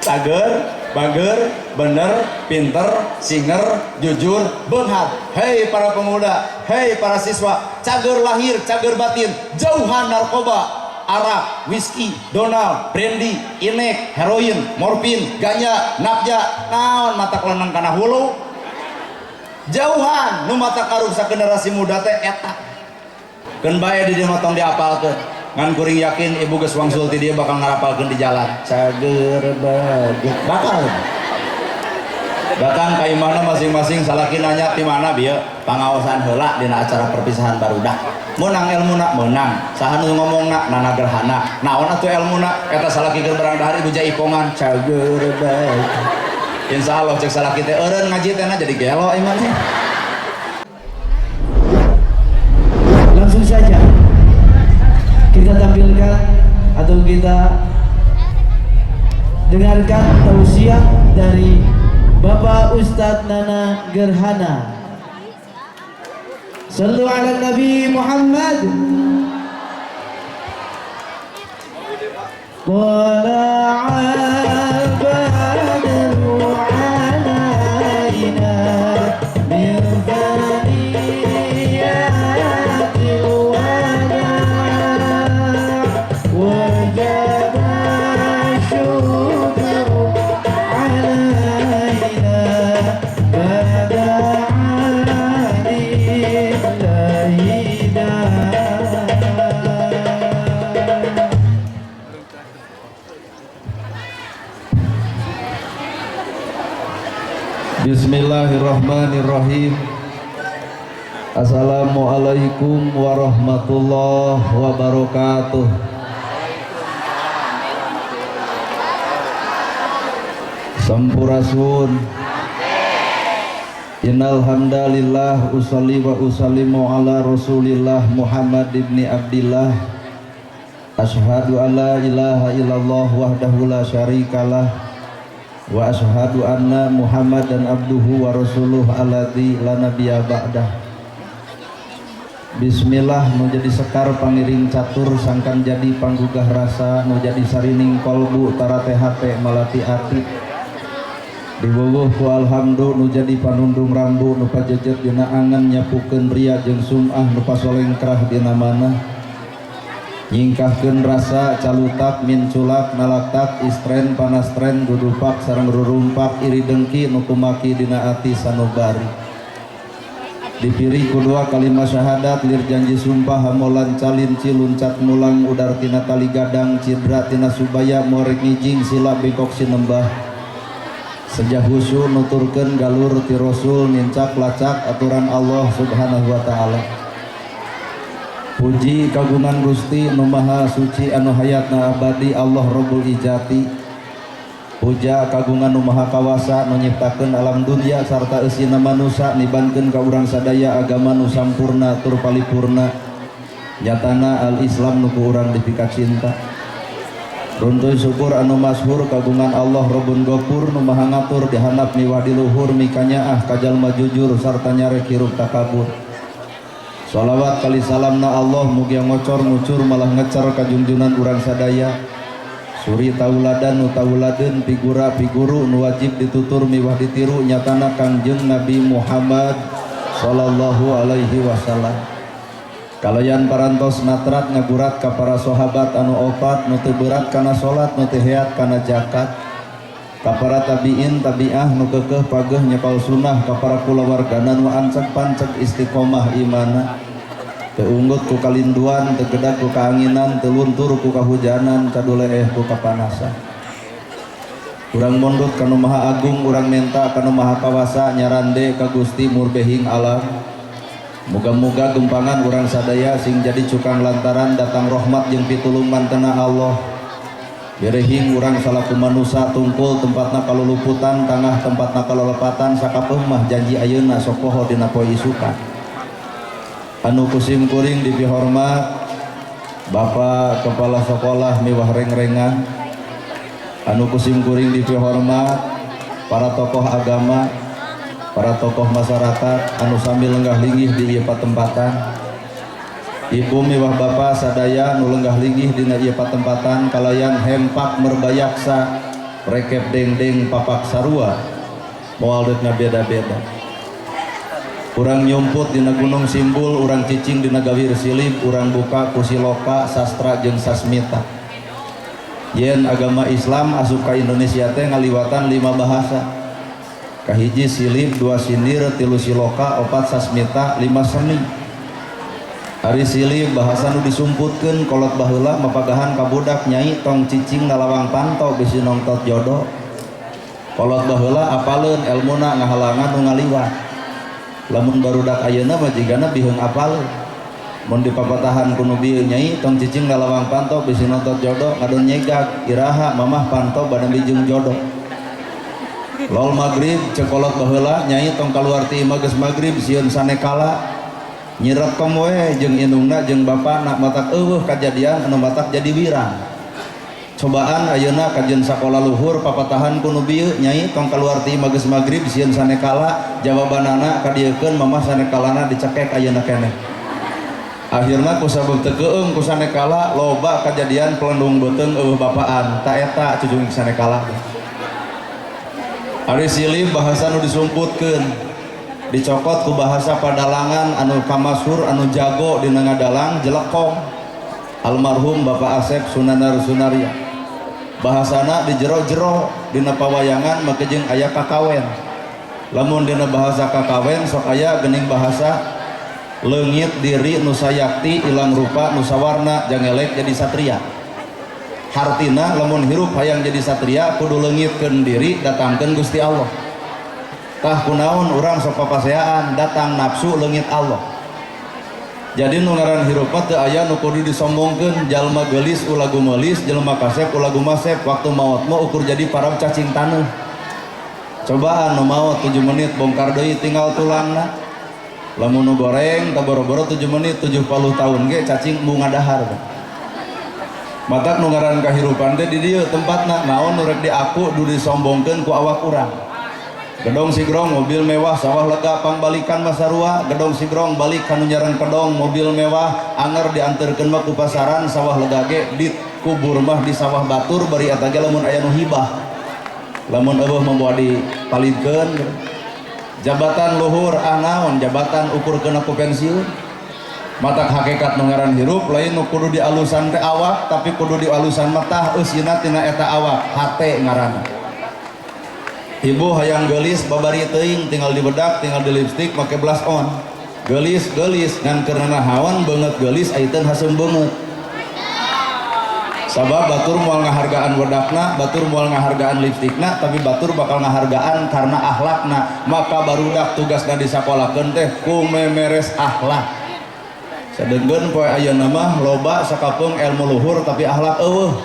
Cager, bager, bener, pinter, singer, jujur, beunghar. Hei para pemuda, hei para siswa, cager lahir, cager batin, jauhan narkoba, arak, whisky, donald, brandy, inek, heroin, morfin, ganja, napja, naon mata keleneng kana hulu. Jauhan nu mata karuksa generasi muda teh eta. Keun bae di dieu mah tong diapalkeun. Ngan kuring yakin ibu geus wangsul ti dieu bakal ngarapalkeun di jalan. Cager bager bakal. Datang ka imahna masing-masing salaki nanya ti mana bieu pangaosan heula dina acara perpisahan barudak. Meunang elmuna meunang. Saha nu ngomongna Nana Gerhana. Naon atuh elmuna eta salaki keur barang dahar ibu jaipongan cager bager. Insya Allah cek salaki teh eureun ngaji teh na jadi gelo iman teh. Langsung saja kita tampilkan atau kita dengarkan tausiah dari Bapak Ustadz Nana Gerhana. Sallu ala Nabi Muhammad. Thala'al badru alaina min thaniyatil wada' wajaba syukru alaina bada'a lillahi. Bismillahirrahmanirrahim. Assalamualaikum warahmatullahi wabarakatuh. Sampurasun. Innal hamdalillah usalli wa usallimu ala Rasulillah Muhammad ibni Abdillah. Asyhadu an la ilaha illallah wahdahu la syarikalah wa asyhadu anna Muhammadan abduhu wa rasuluh alladzi la nabiyya ba'dah. Bismillah nu jadi sekar pangiring catur sangkan jadi panggugah rasa nu jadi sarining kolbu tarate hate malati ati diwuwuh ku alhamdu nu jadi panundung rambu nu pajejet dina angen nyapukeun ria jeung sum'ah nu pasolengkrah dina manah nyingkahkeun rasa calutak minculak nalaktak istren panastren dudupak sareng rurumpak iri dengki nu kumaki dina ati sanubari dipiri ku dua kalimat syahadat lir janji sumpah hamolan calin ciluncat mulang udar tina tali gadang cidra tina subaya morek ngijing sila bengkok sinembah sejah husyu nuturkeun galur ti rasul nincak lacak aturan Allah subhanahu wa ta'ala. Puji kagungan Gusti nu Maha Suci anu hayatna abadi Allah Rabbul Ijati. Puja kagungan nu Maha Kawasa nu nyiptakeun alam dunya sarta eusina manusa nibankeun ka urang sadaya agama nu sampurna tur palipurna nyatana al-Islam nu ku urang dipikacinta. Runtuy syukur anu masyhur kagungan Allah Rabbun Gofur nu Maha Ngatur dihandap miwah di luhur mikanyaah ka jalma jujur sarta nyarek hirup takabur. Sholawat kali salamna Allah mugia ngocor ngucur malah ngecer kajungjunan urang sadaya. Suri tauladan nu tauladeun figura figuru nu wajib ditutur miwah ditiru nyatana Kangjeng Nabi Muhammad sallallahu alaihi wasallam. Kalayan parantos natrat ngagurat ka para sahabat anu opat nu teu berat kana salat nu teu heat kana zakat. Ka para tabiin tabiah nu keukeuh pageuh nyekal sunnah ka para kulawargana nu anceg panceg istiqomah imana. Teu unggut ku kalinduan, teu gedag ku kaanginan, teu luntur ku kahujanan, kaduleeh ku kapanasan. Urang mundut ka nu Maha Agung, urang menta ka nu Maha Kawasa, nyarande ka Gusti murbehing alam. Muga-muga gempangan urang sadaya sing jadi cukang lantaran datang rahmat jeung pitulung mantena Allah. Berehing urang salaku manusa tungkul tempatna kaluluputan, tangah tempatna kalolepatan, sakapeuh mah janji ayeuna sok poho dina poe isukan. Anu kusim kuring dipihormat Bapak Kepala Sekolah miwah rengrengan, anu kusim kuring dipihormat para tokoh agama, para tokoh masyarakat anu sami lenggah linggih di ieu patempatan, ibu miwah bapa sadaya nu lenggah linggih dina ieu patempatan kalayan hempak merbayaksa Rekep dengdeng papak sarua moal deuk ngabeda-beda. Urang nyumput dina gunung simbul, urang cicing dina gawir silib, urang buka ku siloka sastra jeung sasmita. Yen agama Islam asup ka Indonesia teh ngaliwatan 5 bahasa. Kahiji silib, 2 sindir, 3 siloka, 4 sasmita, 5 seni. Ari silib bahasa nu disumputkeun kolot baheula mapagahan ka budak nyai tong cicing nalawang panto bisi nongtot jodoh. Kolot baheula apaleun elmuna ngahalangan nu ngaliwat. Lamun barudak ayeuna mah jigana biheung apaleun. Mun dipapatahan ku nu bieu nyai tong cicing nalawang panto bisi nongtot jodoh ngadon nyegag iraha mamah panto badan bijung jodoh. Lol magrib ceuk kolot baheula nyai tong kaluar ti imah geus magrib sieun sanekala. Nyirekom we jeung indungna jeung bapana matak eueuh kajadian anu matak jadi wirang. Cobaan ayeuna kajeun sakola luhur papatahan ku nu bieu nyai tong kaluar ti imah geus magrib sieun sanekala jawabanana kadieukeun mamah sanekalana dicekek ayeuna keneh. Akhirna ku sabab teu keueung ku sanekala loba kajadian pelendung beuteung eueuh bapaan ta eta cucung sanekala. Ari silib bahasa nu disumputkeun dicokot ku bahasa padalangan anu kamashur anu jago dina ngadalang jelekong almarhum Bapak Asep Sunanar Sunarya. Bahasana di jero-jero dina pawayangan make jeung aya kakawen. Lamun dina bahasa kakawen sok aya geuning bahasa leungit diri nu sayakti ilang rupa nu sawarna jangelek jadi satria. Hartina lamun hirup hayang jadi satria kudu leungitkeun diri datangkeun Gusti Allah. Tah kunaon urang sok papaseaan datang nafsu leungit Allah. Jadi nu ngaran hirup mah teu aya nu kudu disombongkeun, jalma geulis ulah gumeulis, jelema kasep ulah gumasep, waktu maot mah ukur jadi parab cacing taneuh. Cobaan nu maot 7 menit bongkar deui tinggal tulangna. Lamun nu goreng teh boro-boro 7 menit 70 tahun ge cacing embung ngadahar. Matak nu ngaran kahirupan teh di dieu tempatna naon nu rek diaku du disombongkeun ku awak urang. Gedong sigrong mobil mewah sawah lega pangbalikan masarua, gedong sigrong balik kanu nyarang kedong mobil mewah anger dianterkeun mah ku pasaran sawah lega ge dikubur mah di sawah batur bari eta ge lamun aya nu hibah. Lamun eueuh mah moal dipalidkeun. Jabatan luhur ah naon jabatan ukurkeun ku pensiun. Matak hakikat nu ngaran hirup lain nu kudu dialusan teh awak tapi kudu dialusan mah tah eusina tina eta awak hate ngaranna. Ibu hayang geulis babari teuing tinggal dibedak tinggal di lipstik make blush on. Geulis geulis ngan keur nanahaon beungeut geulis aiteun haseum beungeut. Sabab batur moal ngahargaan wedakna, batur moal ngahargaan lipstikna, tapi batur bakal ngahargaan karena akhlakna. Maka barudak tugasna disakolakeun teh kumemeres akhlak. Sadengkeun poe ayeuna mah loba sakapeung ilmu luhur tapi akhlak eueuh.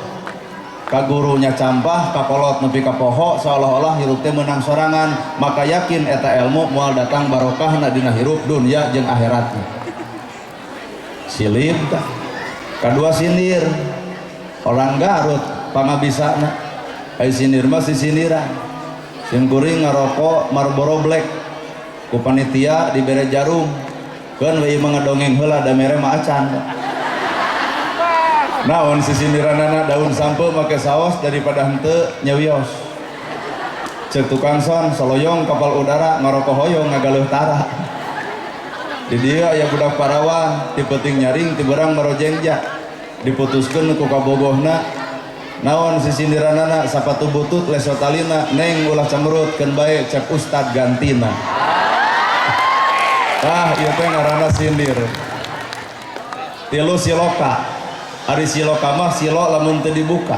Ka gurunya campah, ka kolot nepi ka poho, seolah-olah hirup teh meunang sorangan, maka yakin eta ilmu moal datang barokahna dina hirup dunia jeung akhiratna. Silib tah. Kadua sindir. Orang Garut pangabisana. Ai sindir mah sisindiran. Sim kuring ngarokok Marlboro Black. Ku panitia dibere jarum. Keun we ieu mah ngadongeng heula da mere mah acan. Naon sisindiranana daun sampe make saos daripada henteu nyawios. Ceuk tukang son soloyong kapal udara ngarokok hoyong ngagaleuh tara. Di dieu aya budak parawan ti peuting nyaring ti berang marojengja. Diputuskeun ku kabogohna. Naon sisindiranana sapatu butut leso talina neng ulah cemberut keun bae cek ustad gantina. Tah ieu teh ngaranna sindir. Tilu siloka. Ari siloka mah silo lamun teu dibuka.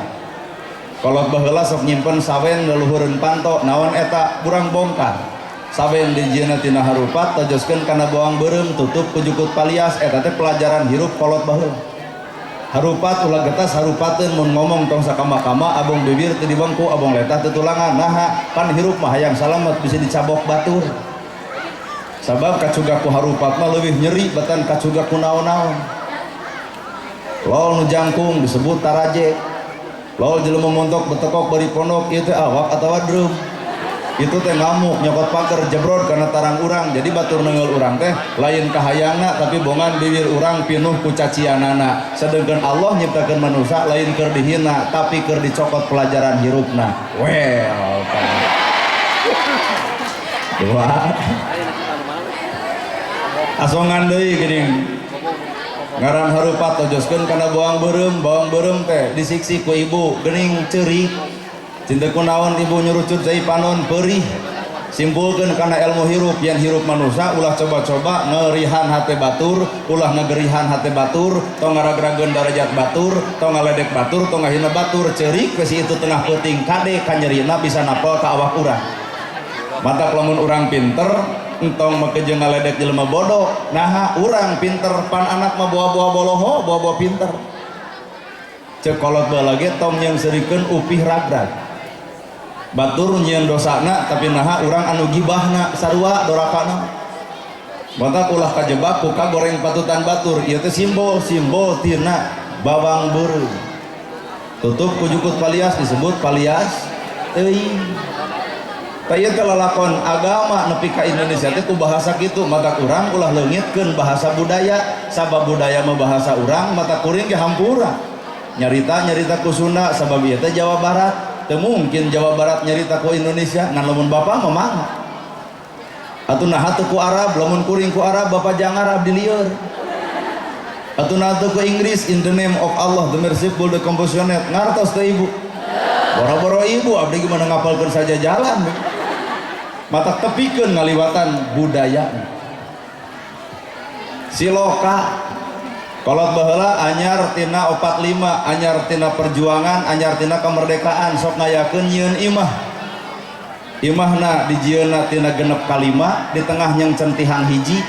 Kolot baheula sok nyimpen sawen leluhureun panto naon eta kurang bongkar. Sawen dijieunna tina harupat tojoskeun kana bawang beureum tutup ku jukut palias eta teh pelajaran hirup kolot baheula. Harupat ulah getas harupateun mun ngomong tong sakama-kama abong bibir teu dibengku abong letah teu tulangan naha pan hirup mah hayang salamet bisa dicabok batur. Sabab kacuga ku harupat mah leuwih nyeri batan kacuga ku naon-naon. Lol nu jangkung disebut taraje. Lol jelema montok betekok bari pondok ieu teh awak atawa drum. Itu teh ngamuk nyokot pager jebrod karena tarang urang. Jadi batur nengeul urang teh lain kahayangna, tapi bongan bibir urang pinuh ku cacianana. Sedangkan Allah nyiptakeun manusia lain keur dihina, tapi keur dicokot pelajaran hirupna. Well, dua asongan deui geuning ngaran harupat tojoskeun kana bawang beureum. Bawang beureum teh disiksi ku ibu geuning ceurik. Cinta kunaon ibu nyurucut cai panon perih. Simpulkeun kana ilmu hirup, yang hirup manusia ulah coba-coba ngerihan hate batur, ulah ngegerihan hate batur, tong ngaragrageun darajat batur, tong ngaledek batur, tong ngahina batur. Ceurik we si itu tengah peuting kade kanyerina bisa napel ka awak urang. Matak lamun urang pinter entong make jeung ngaledek jelema bodoh. Naha urang pinter pan anak mah boa-boa boloho, boa-boa pinter. Ceuk kolot baheula ge tong nyeungseurikeun upih ragrag. Batur nyieun dosana tapi naha urang anu gibahna sarua dorakana. Matak ulah kajebak ku kagoreng patutan batur. Ieu teh simbol-simbol tina bawang beureum. Tutup ku jukut palias disebut palias teuing. Tah ieu teh lalakon agama nepi ka Indonesia teh ku bahasa kitu. Matak urang ulah leungitkeun bahasa budaya, sabab budaya mah bahasa urang, mata kuring ge hampura. Nyarita-nyarita ku Sunda sabab ieu teh Jawa Barat. Teu mungkin Jawa Barat nyarita ku Indonesia, ngan lamun bapak mah mangga. Atuh naha teu ku Arab, lamun kuring ku Arab bapak jangan Arab dilieur. Atuh naha teu ku Inggris, in the name of Allah the merciful the compassionate. Ngartos teh ibu. Boro-boro ibu abdi gimana ngapalkeun saja jalan. Matak tepikeun ngaliwatan budaya. Siloka kolot baheula anyar tina 45, anyar tina perjuangan, anyar tina kemerdekaan, sok ngayakeun nyieun imah. Imahna dijieunna tina genep kalima, di tengah nyeng centihang hiji.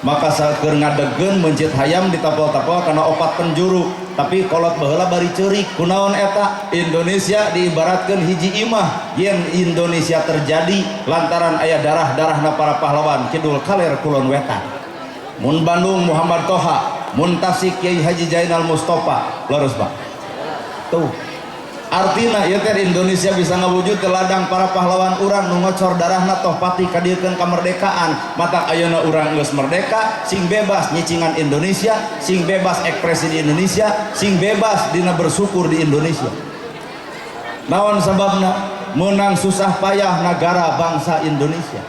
Maka saeur ngadegkeun meuncit hayam ditapel-tapel kana opat penjuru. Tapi kolot baheula bari ceurik, kunaon eta? Indonesia diibaratkeun hiji imah. Yen Indonesia terjadi lantaran aya darah-darahna para pahlawan kidul kaler kulon wetan. Mun Bandung Muhammad Toha, mun Tasik Kiai Haji Zainal Mustafa, lurus Pak. Tuh. Artina ieu teh Indonesia bisa ngawujud ke ladang para pahlawan urang nu ngocor darahna toh pati kadiekeun kamerdekaan. Matak ayeuna urang geus merdeka, sing bebas nyicingan Indonesia, sing bebas ekspresi di Indonesia, sing bebas dina bersyukur di Indonesia. Naon sababna? Menang susah payah negara bangsa Indonesia.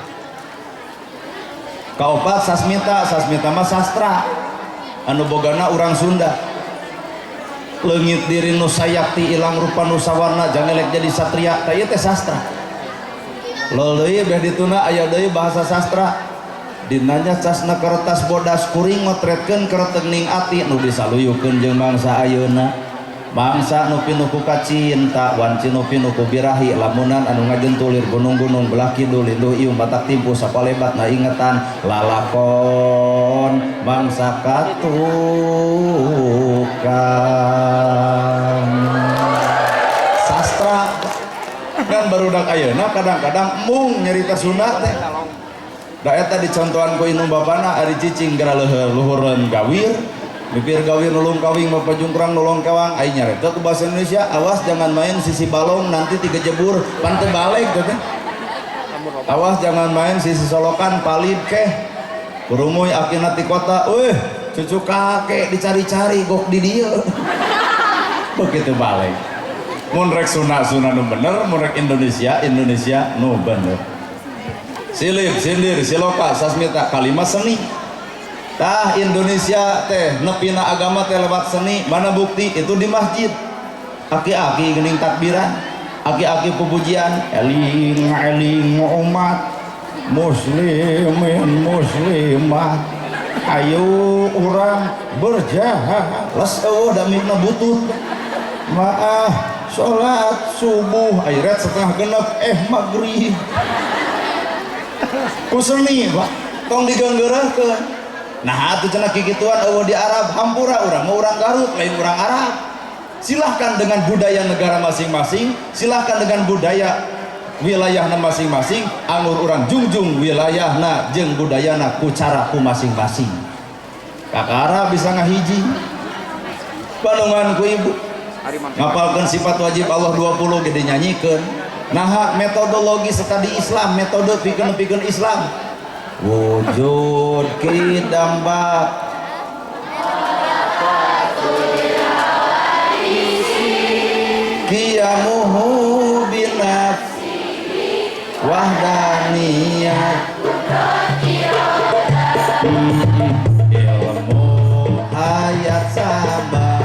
Kaopat sasmita, sasmita mah sastra anu bogana urang Sunda. Leungit diri nu sayakti ilang rupa nu sawarna jangelek jadi satria, tah ieu teh sastra. Lol deui beh dituna aya deui bahasa sastra. Dinanya casna kertas bodas kuring motretkeun keretengning ati nu disaluyukeun jeung mangsa ayeuna. Mangsa nu pinuh ku kacinta, wanci nu pinuh ku birahi, lamunan anu ngajentulir gunung-gunung belah kidul linduh ieu batak timpu sapalebat na ingetan lalakon mangsa katukang. Sastra kan barudak ayeuna kadang-kadang mung nyarita Sunda teh. Da eta dicontohan ku indung bapana ari cicing gara luhureun gawir. Mipir gawir nulung kawing bapak jungkrang nulung kewang ai nyarita ku bahasa Indonesia, awas jangan main sisi balong nanti tiga jebur pan teu balik teh. Awas jangan main sisi solokan palid keh kurumuy akina ti kota, weh cucu kakek dicari-cari gok di dieu. Begitu balik mun rek Sunda Sunda nu bener, mun rek Indonesia Indonesia nu bener. Silip sindir siloka sasmita kalimat seni. Tah Indonesia teh nepina agama teh lewat seni. Mana bukti? Itu di masjid. Aki-aki geuning takbiran, aki-aki pupujian, eling-eling umat muslimin muslimat, ayo urang berjahat les eueuh da mikna butut. Maah salat subuh airet setengah genep maghrib. Ku seni Pak, tong digeunggeureuhkeun. Nah atuh cenah kikituan eueuh di Arab, hampura urang mah urang Garut lain urang Arab. Silahkan dengan budaya negara masing-masing, silahkan dengan budaya wilayahna masing-masing, angur urang jungjung wilayahna jeung budayana ku cara ku masing-masing. Kakara bisa ngahiji. Bandungan ku ibu. Ngapalkeun sifat wajib Allah 20 gede nyanyikeun. Nah, metodologi studi Islam, metode pikeun-pikeun Islam. Wujud kidamba kiamuhu binaf wahdaniyat ilmu hayat sama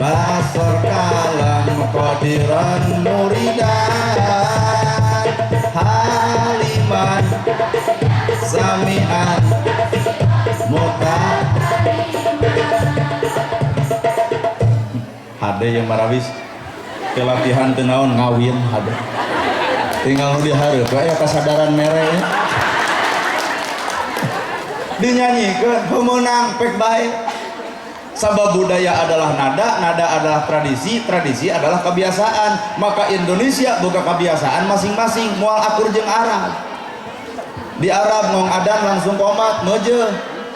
basar kalam qadiran muridan haliman samian muta hade yang marawis kelatihan teu naon ngawin hade tinggal nu dihareup we aya kasadaran mere ya. Dinyanyikeun pemenang pek bae. Sabab budaya adalah nada, nada adalah tradisi, tradisi adalah kebiasaan. Maka Indonesia boga kebiasaan masing-masing, moal akur jeung Arab. Di Arab ngong adan langsung komat, meuje.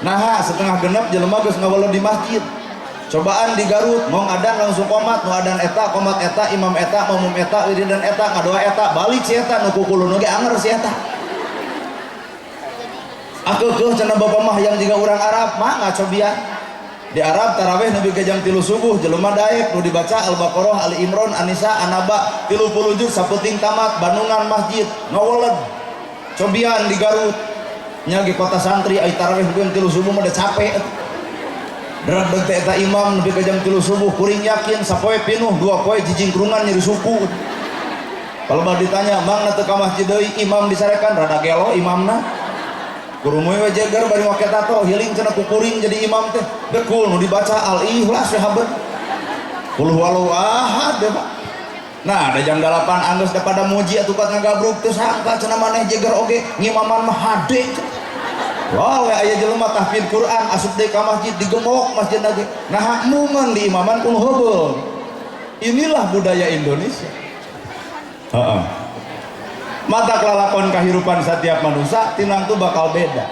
Naha setengah genep jelema geus ngaweleh di masjid. Cobaan di Garut ngong adan langsung komat, nu adan eta, komat eta, imam eta, makmum eta, wiridan eta, ngadoa eta, balik si eta nu kukulun oge anger si eta. Akeukeun cenah bapak mah yang jiga urang Arab mah ngacobian. Di Arab tarawih nepi ka jam 3 subuh jelema daek nu dibaca Al-Baqarah, Ali Imran, An-Nisa, An-Naba 30 juz saputing tamat Bandungan masjid ngaweled. Cobian di Garut nya ge kota santri ai tarawih nepi jam 3 subuh mah da capek. Dredeg teh eta imam nepi ka jam 3 subuh kuring yakin sapoe pinuh dua poe jijingkrungan nyeri suku. Kalau bah ditanya mang na teu ka masjid deui imam disarekan rada gelo imamna. Kurumuy we jeger bari make tato hiling cenah kukuring jadi imam teh dekul nu dibaca al-ikhlas we habet. Qul huwallahu ahad deh Pak. Nah, ada jam 8 anggeus da pada muji atuh kat ngagabrug teu sangka cenah maneh jeger oge ngimaman mah hade. Wah, we aya jelema tahfidz Quran asup deui ka masjid digemok masjid lagi. Nah, mungan di imaman kuno heubeul. Inilah budaya Indonesia. Heeh. Mata kelalakon kehidupan setiap manusia tinangtu bakal beda.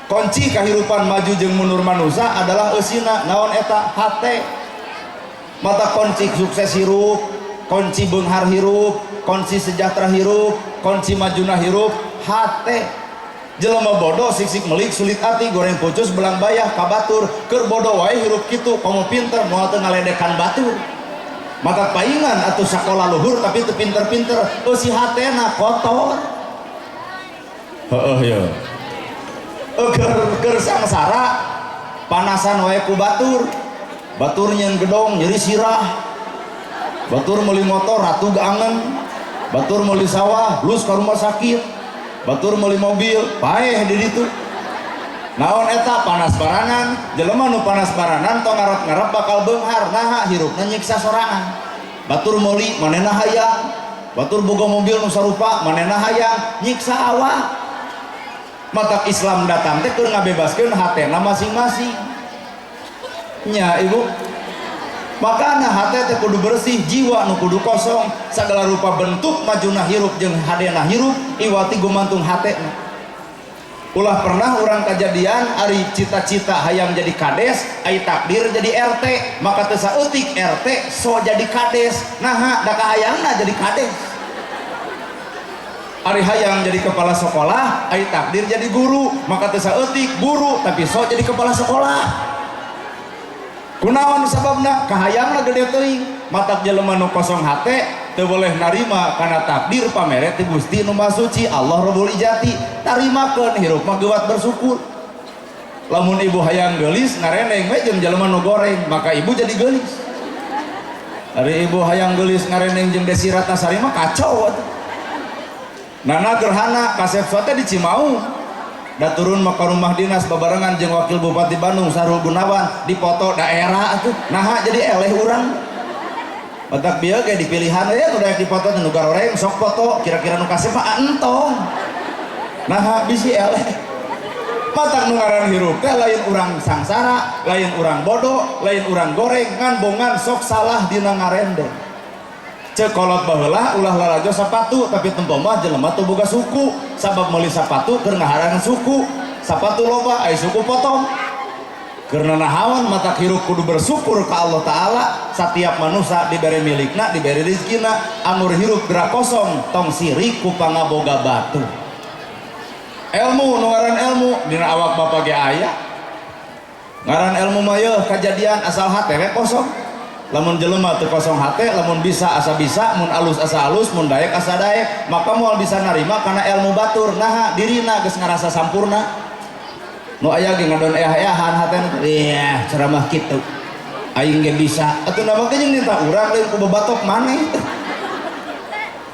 Kunci kehidupan maju jeung mundur manusia adalah eusina naon eta hate. Mata kunci sukses hirup, kunci beunghar hirup, kunci sejahtera hirup, kunci majuna hirup hate. Jelema bodoh sik-sik melik sulit ati goreng pucus belang bayah ka batur keur bodoh wae hirup kitu komo pinter moal teu ngaledekan batur. Mata paingan atau sekolah luhur tapi itu pinter-pinter eusi hatena kotor. Heeh ya. Keur sangsara panasan wae ku batur. Batur nyeun gedong nyeri sirah. Batur meuli motor ratu geangan. Batur meuli sawah lus ka rumah sakit. Batur meuli mobil paeh di ditu. Naon eta panas baranan, jelema nu panas baranan tong ngarep-ngarep bakal beunghar, naha hirupna nyiksa sorangan. Batur meuli manehna hayang, batur boga mobil nu sarupa manehna hayang, nyiksa awak. Matak Islam datang teh keur ngabebaskeun hatena masing-masing. Nya ibu. Makana hate teh kudu bersih, jiwa nu kudu kosong, sagala rupa bentuk majuna hirup jeung hadena hirup iwati gumantung hatena. Ulah pernah orang kejadian ari cita-cita hayang jadi kades, ari takdir jadi RT, maka teu saeutik RT so jadi kades. Naha da kahayangna jadi kades. Ari hayang jadi kepala sekolah, ari takdir jadi guru, maka teu saeutik guru tapi so jadi kepala sekolah. Kunaon sababna? Kahayangna gede teuing. Matak jelema nu kosong hate teu boleh narima kana takdir pamere ti Gusti nu Maha Suci Allah Rabbul Ijati. Tarimakeun hirup mah geuwat bersyukur. Lamun ibu hayang geulis ngareneng we jeung jelema nu goreng, maka ibu jadi geulis. Ari ibu hayang geulis ngareneng jeung Desi Ratnasari mah kacau atuh. Nana gerhana kasep teh di Cimaung. Da turun mah ka rumah dinas babarengan jeung Wakil Bupati Bandung Sahrul Gunawan dipoto daerah atuh. Naha jadi eleh urang. Batak bieu ge dipilihan we nu daek dipoto nu garoreng sok foto kira-kira nu kasep mah entong. Naha bisi eleh. Matak nu ngaran hirup teh lain urang sangsara, lain urang bodoh, lain urang goreng, ngan bongan sok salah dina ngarende. Ceuk kolot baheula ulah lalajo sapatu tapi tempo mah jelema teu boga suku sabab meuli sapatu keur ngaharang suku. Sapatu loba ai suku potong. Karena nahawan mata hirup kudu bersyukur ke Allah Ta'ala. Setiap manusia diberi milikna, diberi rizkina. Amur hirup gerak kosong, tong sirik ku pangaboga batu. Ilmu, nu ngaran ilmu dina awak bapak ge aya. Ngaran ilmu mah yeuh kajadian asal hate we kosong. Lamun jelema teu kosong hate, lamun bisa asa bisa, mun alus asa alus, mun daek asa daek, maka moal bisa narima kana ilmu batur. Naha dirina geus ngarasa sampurna. Nu aya ge ngadon eah-eahan hatena, iya ceramah kitu aing ge bisa atuh nama ge jeung minta urang lain ku bebatok maneh.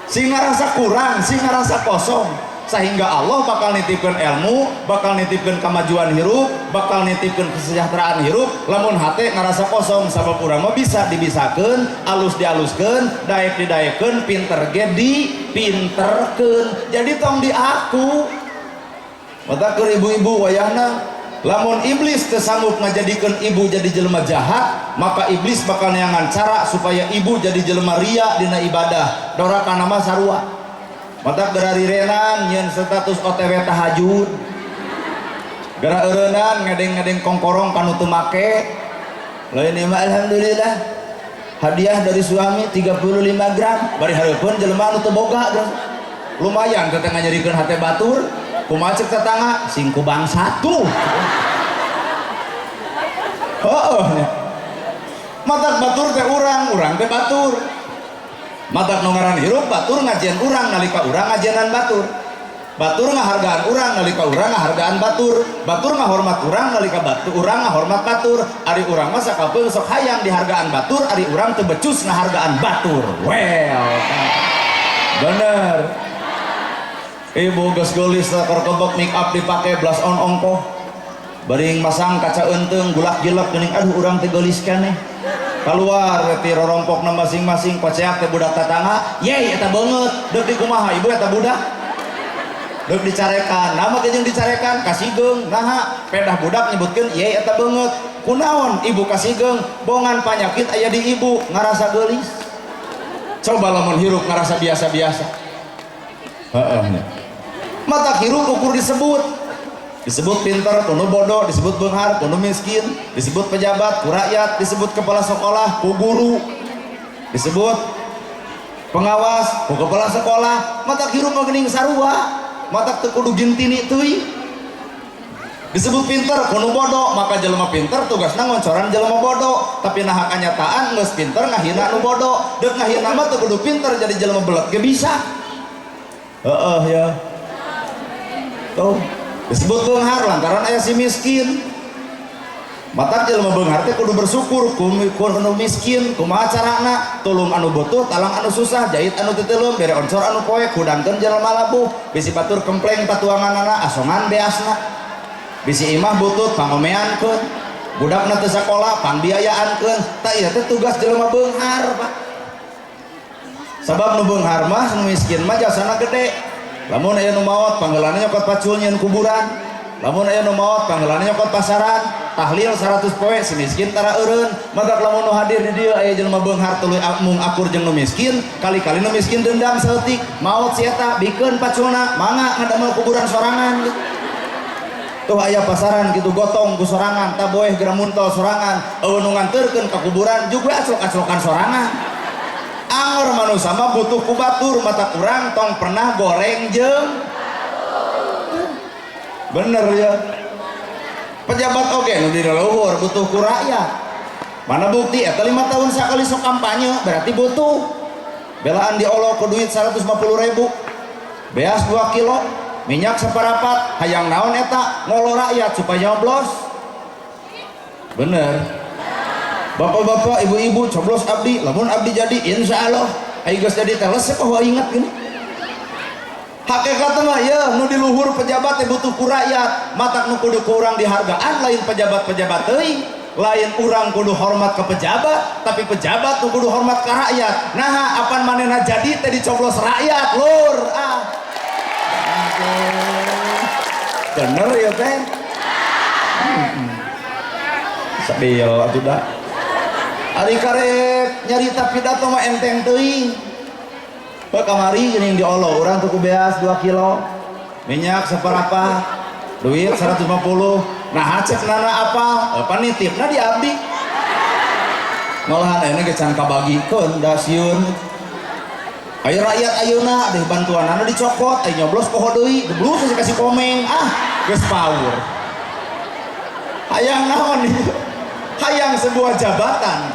Sing ngarasa kurang, sing ngarasa kosong, sehingga Allah bakal nitipkeun ilmu, bakal nitipkeun kemajuan hirup, bakal nitipkeun kesejahteraan hirup. Lamun hate ngarasa kosong, sabab urang mah bisa dibisakeun, alus dialuskeun, daek didaekeun, pinter ge dipinterkeun. Jadi tong diaku. Mata keur ibu-ibu wayahna, lamun iblis teu sanggup ngajadikeun ibu jadi jelema jahat, maka iblis bakal neangan cara supaya ibu jadi jelema ria dina ibadah. Dorakana mah sarua. Mata geura rirenan nyeun status OTW tahajud. Geura eureunnan ngedeng-ngedeng kongkorong kanu teu make. Lain ieu mah alhamdulillah hadiah dari suami 35 gram, bari hareupeun jelema anu teu boga. Lumayan teh nganyerikeun hate batur. Kumaha cek tetangga sing ku bangsa tuh. Heeh. Matak batur teh urang, urang teh batur. Matak nu ngaran hirup batur ngajian urang nalika urang ngajianan batur. Batur ngahargaan urang nalika urang ngahargaan batur. Batur ngahormat urang nalika batur urang ngahormat batur. Ari urang mah sakapeung sok hayang dihargaan batur, ari urang teu becus ngahargaan batur. Well, bener. Ibu geus geulis keur kebek make up dipake blush on ongkoh. Bari masang kaca eunteung gulak-gilek geuning aduh urang teh geulis keneh. Keluar we ti rorompokna masing-masing koceak teh budak tatangga, yey eta beungeut, deuk dikumaha ibu eta budak. Deuk dicarekan, nama ge jeung dicarekan kasigeung, naha pedah budak nyebutkeun yey eta beungeut. Kunaon ibu kasigeung, bongan panyakit aya di ibu ngarasa geulis. Coba lamun hirup ngarasa biasa-biasa. Heeh nya. Mata hirup ukur disebut, disebut pinter, kuno bodoh, disebut benghar, kuno miskin, disebut pejabat, ku rakyat, disebut kepala sekolah, ku guru, disebut pengawas, ku kepala sekolah. Mata hirup mah geuning sarua, mata teu kudu gintini teuing. Disebut pinter, kuno bodoh, maka jelema pinter tugasna ngoncoran jelema bodoh. Tapi naha kanyataan geus pinter ngahina nu bodoh, deuk ngahina mah teu kudu pinter jadi jelema belet ge bisa. Heeh ya. Tuh, disebut beunghar lantaran aya si miskin. Matak jelema beunghar teh kudu bersyukur ku miskin, kumaha carana? Tulung anu butuh, talang anu susah, jahit anu teu bere oncor anu poek, hudangkeun jelema labuh, bisi batur kempleng patuanganana, asongan beasna. Bisi imah butut pangomeankeun, budakna teu sakola pangbiayaankeun. Tah ieu teh tugas jelema beunghar, Pak. Sabab nu beunghar mah nu miskin mah jasana gede. Lamun aya nu maot panggeulana nyokot pacul nyeun kuburan. Lamun aya nu maot panggeulana nyokot pasaran. Tahlil 100 poe si miskin tara eureun. Matak lamun nu hadir di dieu aya jelema beunghar tuluy mung akur jeung nu miskin, kali-kali nu miskin dendam saeutik, maot si eta bikeun paculna, mangga ngadamel kuburan sorangan gitu. Tuh aya pasaran gitu gotong ku sorangan, taboeh geura muntol sorangan, eueuh nu nganterkeun ka kuburan juga aclok-aclokan sorangan. Angor manusia mah butuh ku batur, mata kurang tong pernah goreng jeung. Bener ya. Pejabat oge nu di luhur butuh ku rakyat. Mana bukti eta 5 tahun sakali sok kampanye berarti butuh. Belaan diolok ku duit 150.000. Beas 2 kilo, minyak seperapat, hayang naon eta ngolo rakyat supaya nyoblos. Bener. Bapak-bapak, ibu-ibu, coblos abdi, lamun abdi jadi, insya Allah, ayo geus jadi teles, kok inget gini. Hakikat mah ya, nu di luhur pejabat teh butuh ku rakyat, matak nu kudu ku urang dihargaan lain pejabat-pejabat teuing, lain urang kudu hormat ke pejabat, tapi pejabat nu kudu hormat ke rakyat. Naha apan manehna jadi teh dicoblos rakyat, lur. Ah. Bener ya teh? Sedih atuh da. Ari karek nyarita pidato mah enteng teuing. Pak kamari geuning diolo urang tuku beas 2 kilo, minyak seperapat, duit 150, Nah, cek nana apa? Apa nitipna di abdi. Malahan ayeuna ge can kabagikeun da sieun. Ayo rakyat ayeuna deh bantuanana dicokot, ayo nyoblos poho deui, geblus kasih komeng, ah geus power. Hayang naon ieu? Hayang sebuah jabatan.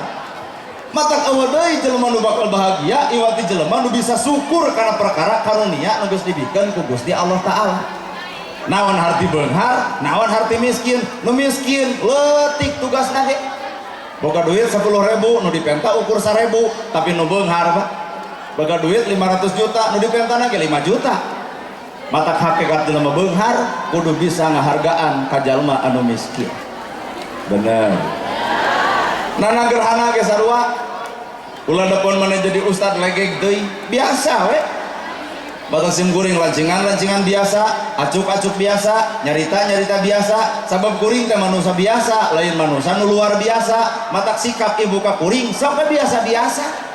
Matak euweuh deui jelema nu bakal bahagia iwati jelema nu bisa syukur karena perkara karunia nu geus dibikeun ku Gusti Allah Taala. Naon harti beunghar, naon harti miskin, nu miskin leutik tugasna ge. Boga duit 10.000 nu dipenta ukur 1.000, tapi nu beunghar Pak. Boga duit 500 juta, nu dipentana ge 5 juta. Matak hakikat jelema beunghar kudu bisa ngahargaan ka jalma anu miskin. Bener. Nana gerhana ge sarua. Ulah depan mana jadi ustad legeg deui, biasa we. Batas sim kuring lancingan-lancingan biasa, acuk-acuk biasa, nyarita-nyarita biasa, sabab kuring teh manusia biasa, lain manusia nu luar biasa, matak sikap ibu ka kuring sok biasa-biasa.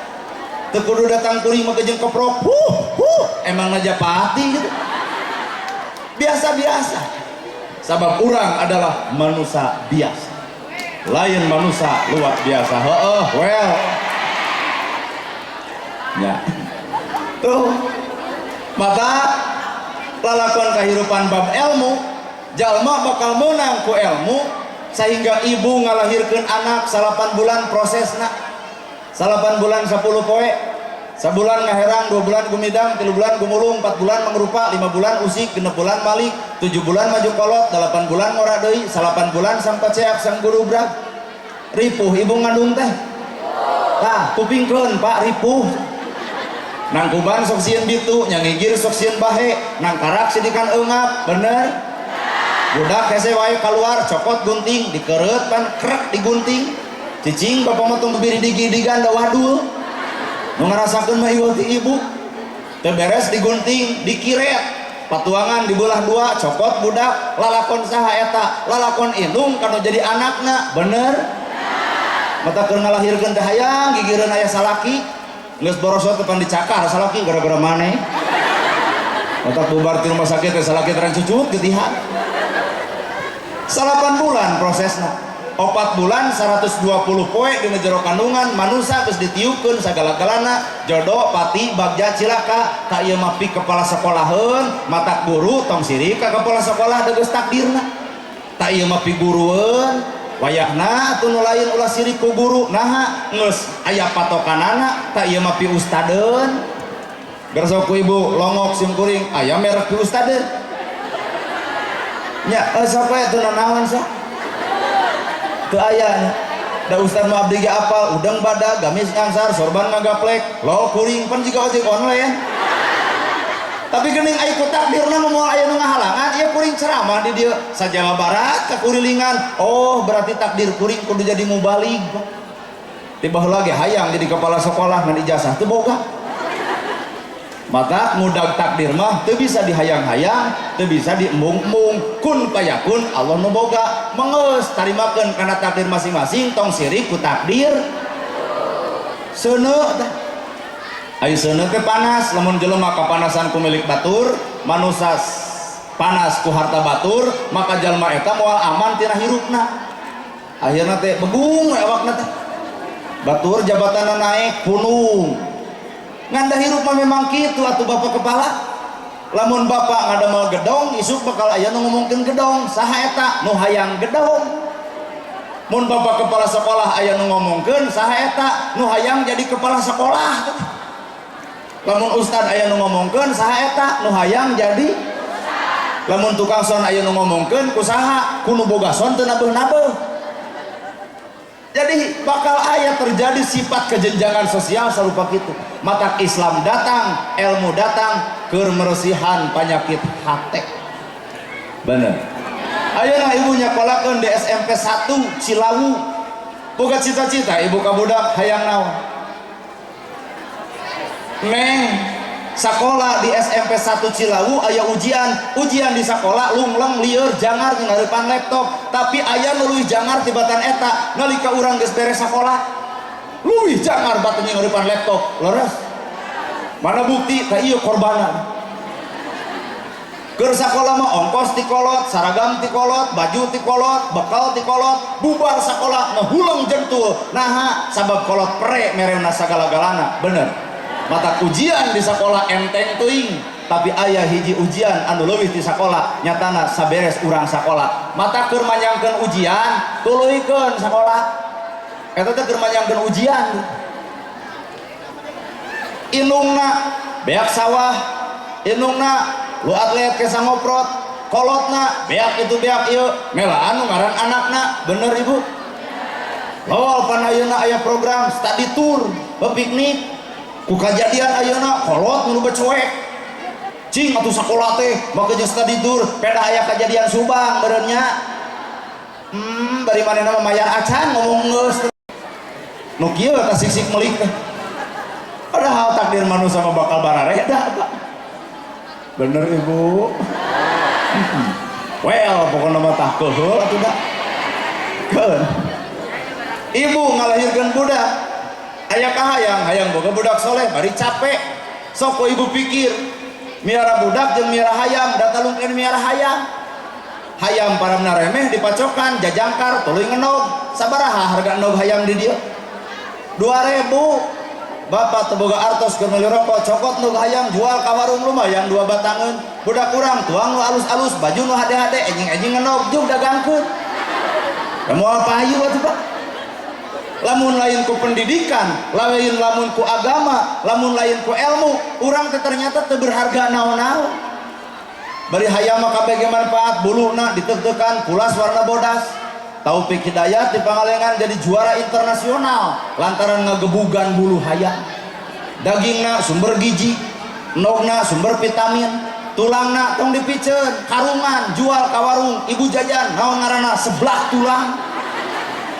Teu kudu datang kuring mah jeung keprok, huh, huh, emang najapati gitu. Biasa-biasa. Sabab urang adalah manusia biasa. Lain manusia luar biasa. Heeh, well. Ya. Tuh. Maka lalakon kehidupan bab ilmu, jalma bakal menang ku ilmu sehingga ibu ngalahirkeun anak 8 bulan prosesna. 8 bulan 10 poe. Sabulan ngaherang, 2 bulan gumidang, 3 bulan gumulung, 4 bulan mangrupa, 5 bulan usik, 6 bulan malik, 7 bulan maju kolot, 8 bulan ngora deui, 8 bulan sampai ceak sang guru brag. Ripuh ibu ngandung teh. Tah, kupingkeun Pak ripuh. Nangkuban sok sieun bitu, nyangigir sok sieun bahe, nangkarak sidikan eungap, bener? Budak hese wae keluar, cokot gunting, dikereut pan krek digunting. Cicing bapak mah tong biri digidigan da wadul. Nu ngarasakeun mah ieu ti ibu. Teu beres digunting, dikiret. Patuangan dibelah dua, cokot budak, lalakon saha eta, lalakon indung kanu jadi anakna, bener? Mata keur ngalahirkeun teh hayang gigireun aya salaki. Geus borosot depan dicakar salaki gara-gara maneh. Otak bubar di rumah sakit teh salaki teh cucut getihan. 8 bulan prosesna. 4 bulan 120 poe dina jero kandungan manusia geus ditiupkeun sagala-galana jodoh pati bagja cilaka ka ieu mah pi kepala sekolaheun matak guru tong sirik ka kepala sekolah da geus takdirna. Ta ieu mah pi gurueun wayahna atuh nu lain ulah sirik ku guru naha geus aya patokanana ta ieu mah pi ustadeun. Gersok ku ibu longok sim kuring aya merek pi ustadeun. Nya sok we teu nanaon sok. Teu aya nya. Da ustad mah abdi ge apal udang badag gamis ngangsar sorban ngagaplek lo kuring pan jiga ojek online. Tapi geuning ai ku takdirna mah moal aya nu ngahalangan ieu kuring ceramah di dieu sa Jawa Barat ka kurilingan. Oh berarti takdir kuring kudu jadi mubalig. Ti baheula ge hayang jadi kepala sekolah ngan ijazah teu boga. Maka ngudag takdir mah teu bisa dihayang-hayang, teu bisa diembung-embung. Kun payakun Allah nu boga. Mengeus tarimakeun kana takdir masing-masing tong sirik ku takdir. Seuneu teh. Ayo seuneu teh panas, lamun jelema kapanasan ku milik batur, manusa panas ku harta batur, maka jelema eta moal aman tina hirupna. Akhirna teh begung we awakna teh. Batur jabatanna naik punung. Nganda hirup mah memang kitu atuh bapak kepala. Lamun bapak ngadamel gedong, isuk bakal aya nu ngomongkeun gedong, saha eta nu hayang gedong. Mun bapak kepala sekolah aya nu ngomongkeun, saha eta nu hayang jadi kepala sekolah. Lamun ustad aya nu ngomongkeun, saha eta nu hayang jadi. Lamun tukang son aya nu ngomongkeun, ku saha? Ku nu boga son teu nabeuh-nabeuh. Jadi bakal aya terjadi sifat kejenjangan sosial sarupa kitu. Matak Islam datang, ilmu datang keur meresihan penyakit hate. Bener. Ayeuna ibu nyakolakeun di SMP 1 Cilawu. Boga cita-cita ibu ka budak hayang naon? Neng sakola di SMP 1 Cilawu aya ujian, ujian di sakola lungleng lieur jangar ngarepan laptop, tapi aya nu leuwih jangar tibatan eta nalika urang geus beres sakola leuwih jangar batan ngarepan laptop. Leres. Mana bukti? Tah ieu korbanan. Keur sakola mah ongkos ti kolot, saragam ti kolot, baju ti kolot, bekal ti kolot, bubar sakola ngehuleng jentul. Naha sabab kolot pere merena sagala-galana, bener. Mata ujian di sakola enteng teuing, tapi aya hiji ujian anu leuwih ti sakola, nyatana saberes urang sakola. Mata keur manyangkeun ujian, tuluykeun sakola. Eta teh keur manyangkeun ujian. Indungna beak sawah, indungna lu atlet kesa ngoprot, kolotna beak itu beak ieu, melaan nu ngaran anakna, bener ibu. Lol pan ayeuna aya program study tour, piknik, ku kajadian ayeuna kolot nu becuek. Cing atuh sakola teh make jeung study tour, peda aya kajadian Subang beureun nya. Bari manehna mah mayar acan ngomong geus. Nu kieu tah sik-sik melik teh. Padahal takdir manusia mah bakal barareda, Pak. Bener ibu. Well, pokoknya mah tah keuheul atuh da. Keun. Ibu ngalahirkeun budak. Aya kahayang, hayang boga budak soleh, bari capek. Sok ku ibu pikir, miara budak jeung miara hayam, da talungkeun miara hayam. Hayam paramna remeh dipacokan, jajangkar, tuluy ngenog. Sabaraha harga enog hayam di dieu? 2000. Bapak teu boga artos keur meuli rokok, cokot nu hayam jual ka warung lumayan 2 batangeun. Budak urang tuang nu alus-alus, baju nu hade-hade, enjing-enjing ngenog jug dagangkeun. Da moal payu atuh Pak. Lamun lain ku pendidikan, lain lamun ku agama, lamun lain ku ilmu, urang teh ternyata teu berharga naon-naon. Bari hayam mah kabeh ge manfaat, buluna diteuk-teukan, pulas warna bodas. Taufik Hidayat di Pangalengan jadi juara internasional lantaran ngegebugan bulu hayam. Dagingna sumber gizi, endogna sumber vitamin, tulangna tong dipiceun, karungan jual ka warung, ibu jajan naon ngaranna seblak tulang.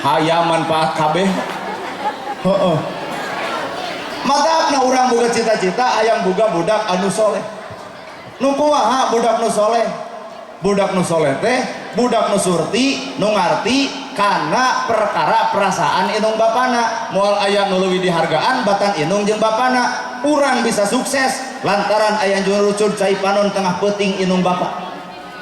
Hayam manfaat kabeh. Heeh. Matakna urang boga cita-cita hayang boga budak anu soleh. Nu kumaha budak nu soleh? Budak nu soleh teh budak nu surti, nu ngarti kana perkara perasaan indung bapana. Moal aya nu leuwih dihargaan batan indung jeung bapana. Urang bisa sukses lantaran aya nyurucud cai panon tengah peuting indung bapa.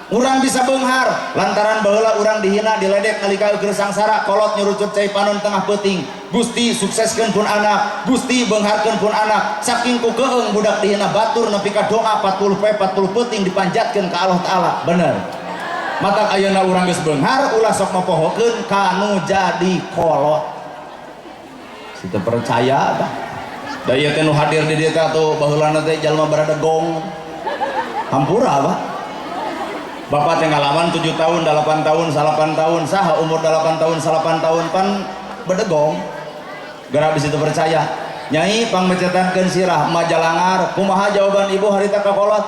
Urang bisa beunghar lantaran baheula urang dihina diledek nalika keur sangsara kolot nyurucut cai panon tengah peuting. Gusti sukseskeun pun anak, Gusti beungharkeun pun anak. Saking ku keung budak dihina batur nepi ka doa 40 poe 40 peuting dipanjatkeun ka Allah Taala. Bener. Matak ayeuna urang geus beunghar ulah sok mopohokeun kanu jadi kolot. Situ percaya tah. Da ieu teh nu hadir di dieu teh atuh baheulana teh jalma baradegong. Hampura, Pak. Bapak teh ngalaman 7 tahun, 8 tahun, 9 tahun, saha umur 8 tahun, 9 tahun pan bedegong. Gerak di situ percaya. Nyai pangmecetankeun sirah majalangar, kumaha jawaban ibu harita ka kolot?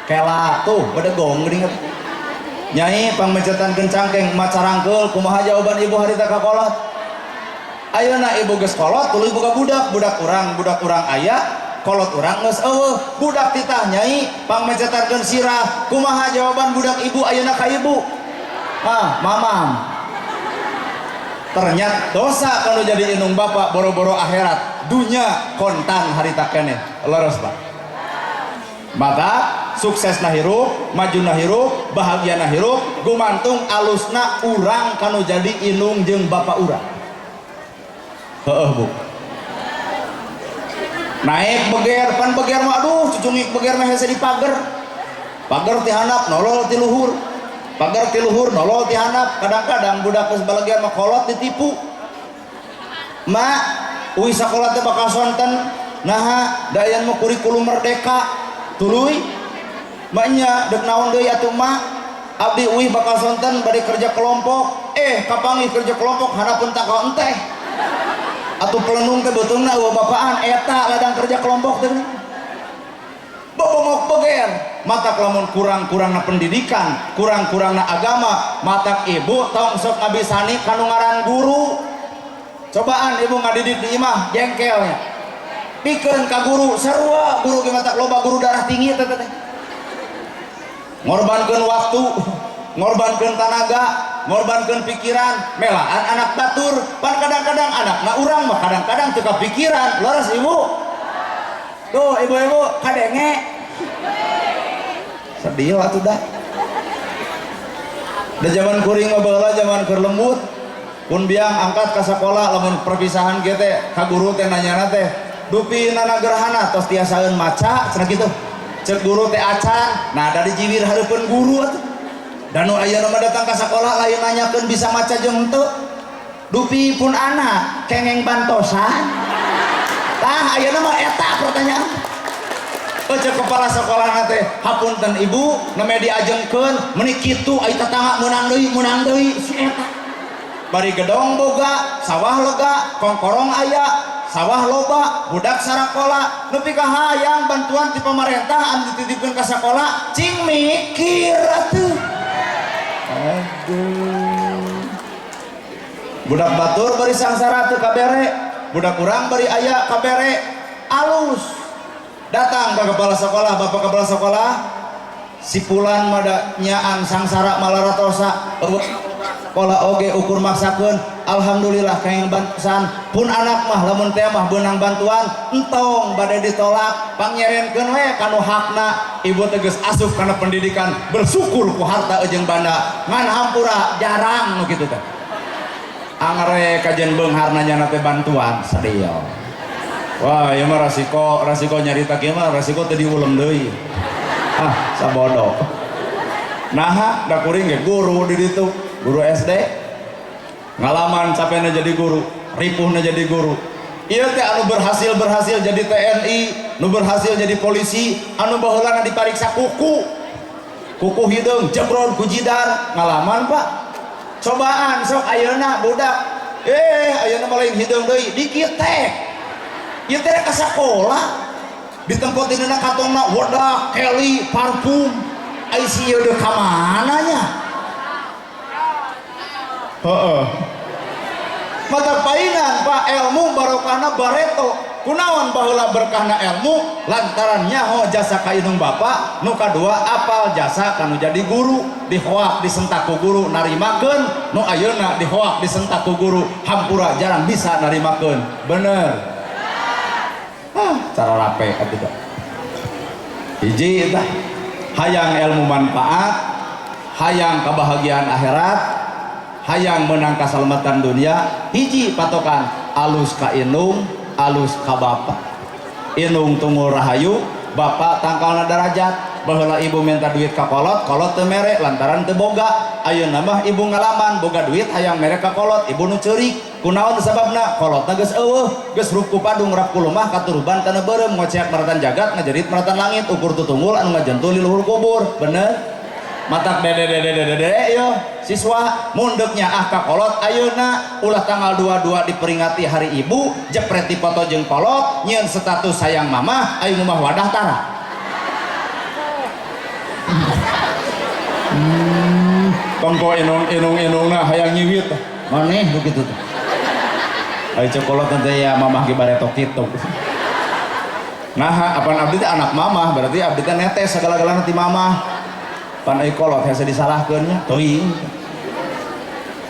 Kela tuh bedegong geuning. Nyai pangmecetankeun cangkeng macarangkeul, kumaha jawaban ibu harita ka kolot? Ayeuna ibu geus kolot tuluy boga budak, budak urang aya, kolot urang geus eueuh, budak titah nyai pangmecetankeun sirah, kumaha jawaban budak ibu ayeuna ka ibu? Ah, mamam. Ternyata dosa kalau jadi indung bapak boro-boro akhirat, dunya kontan harita keneh. Leres Pak. Maka sukses na hirup, maju na hirup, bahagia na hirup, gumantung alusna urang kanu jadi indung jeung bapak urang. Heeh Bu. Naik beger, pan beger mah aduh cucungik beger mah hese di pager. Pager ti handap nolol ti luhur. Pager ti luhur nolol ti handap. Kadang-kadang budak geus baleger mah kolot ditipu. Mak, uih sakola teh bakal sonten. Naha, da aya mah kurikulum merdeka. Tuluy maknya dek naon deui atuh mak? Abdi uih bakal sonten bade kerja kelompok. Kapanggih kerja kelompok handapeun tangkal enteh. Atuh pelenung teh beuteungna eueuh bapaan eta ladang kerja kelompok teh. Bobongok beger, matak lamun kurang-kurangna pendidikan, kurang-kurangna agama, matak ibu tong sok ngabisani kanu ngaran guru. Cobaan ibu ngadidik di imah jengkelnya. Pikeun ka guru sarua, guru ge matak loba guru darah tinggi teh teh. Ngorbankeun waktu, ngorbankeun tanaga, ngorbankeun pikiran, melaan anak batur. Pan kadang-kadang anakna urang mah kadang-kadang teu kapikiran. Leres ibu? Tuh ibu-ibu kadenge. Sedih atuh dah. Da zaman kuring mah baheula zaman keur lembut. Pun biang angkat ka sakola lamun perpisahan kieu teh ka guru teh nanyana teh, "Dupi nana gerhana tos tiasaeun maca?" Cenah kitu. Cek guru teh acan, nah da dijiwir hareupeun guru atuh. Da nu ayeuna mah datang ka sakola lain nanyakeun bisa maca jeung henteu. Dupi pun anak kengeng bantosan. Tah ayeuna mah eta pertanyaan. Cek kepala sekolah teh, hapunten ibu, nembe diajengkeun meuni kitu ai tetangga meunang deui si eta. Bari gedong boga, sawah lega, kongkorong aya, sawah loba, budak sarakola, nepi ka hayang bantuan ti pamarentah anu dititipkeun ka sakola, cing mikir atuh. Aduh. Budak batur bari sangsara teu kabere, budak urang bari aya kabere, alus. Datang ke kepala sekolah, bapak kepala sekolah, si pulan mah da nyaan sangsara malaratosa, sekolah oge ukur maksakeun, alhamdulillah kenging bantuan pun anak mah lamun teh mah beunang bantuan entong bade ditolak, pangnyerenkeun we kanu hakna. Ibu tegas asup kana pendidikan, bersyukur ku harta jeung banda, ngan hampura jarang nu kitu teh. Angere kajen beunghar nanyana teh bantuan sedih. Wah, ieu mah rasiko, rasiko nyarita kieu mah rasiko teu diulem deui. Ah, sabodo. Naha da kuring ge guru di ditu, guru SD. Ngalaman capekna jadi guru, ripuhna jadi guru. Ieu teh anu berhasil-berhasil jadi TNI, nu berhasil jadi polisi, anu baheulana dipariksa kuku. Kuku hideung jebrod ku jidar, ngalaman Pak. Cobaan sok ayeuna budak. Ayeuna mah lain hideung deui, dikit teh. Ieu teh ka sakola ditempotinna katongna wadah, Kelly, parfum. Ai si ieu deuk ka mana nya? Heeh. Mata paingan Pak ilmu barokahna bareto. Kunaon baheula berkahna ilmu lantaran nyaho jasa ka indung bapa, nu kadua apal jasa kanu jadi guru, dihoak disentak ku guru narimakeun, nu ayeuna dihoak disentak ku guru hampura jarang bisa narimakeun. Bener. Ah, cara rape atuh teh. Hiji tah, hayang ilmu manfaat, hayang kebahagiaan akhirat, hayang menang kasalamatan dunia, hiji patokan alus ka indung, alus ka bapa. Indung tunggul rahayu, bapak tangkalna darajat. Baheula ibu minta duit ka kolot, kolot teu mere lantaran teu boga. Ayeuna mah ibu ngalaman boga duit hayang mere ka kolot, ibu nu ceurik. Kunaon sababna? Kolotna geus eueuh, geus rup ku padung rap ku lumah katuruban taneuh beureum ngoceak maratan jagat ngajerit maratan langit ukur tutunggul anu ngajentul di luhur kubur. Bener? Matak dede dede dede dede yo siswa mundeknya ah ka kolot ayeuna ulah tanggal 22 diperingati hari ibu jepret dipoto jeung kolot nyieun status sayang mamah ayo mah wadah tara. Tongko inung inung inungna hayang nyiwit maneh nu kitu teh. Ayo cek kolot teh ya mamah ge bareto kitu. Nah apan abdi teh anak mamah berarti abdi teh netes segala-galana ti mamah. Pan euy kolot hese disalahkeun nya teuing.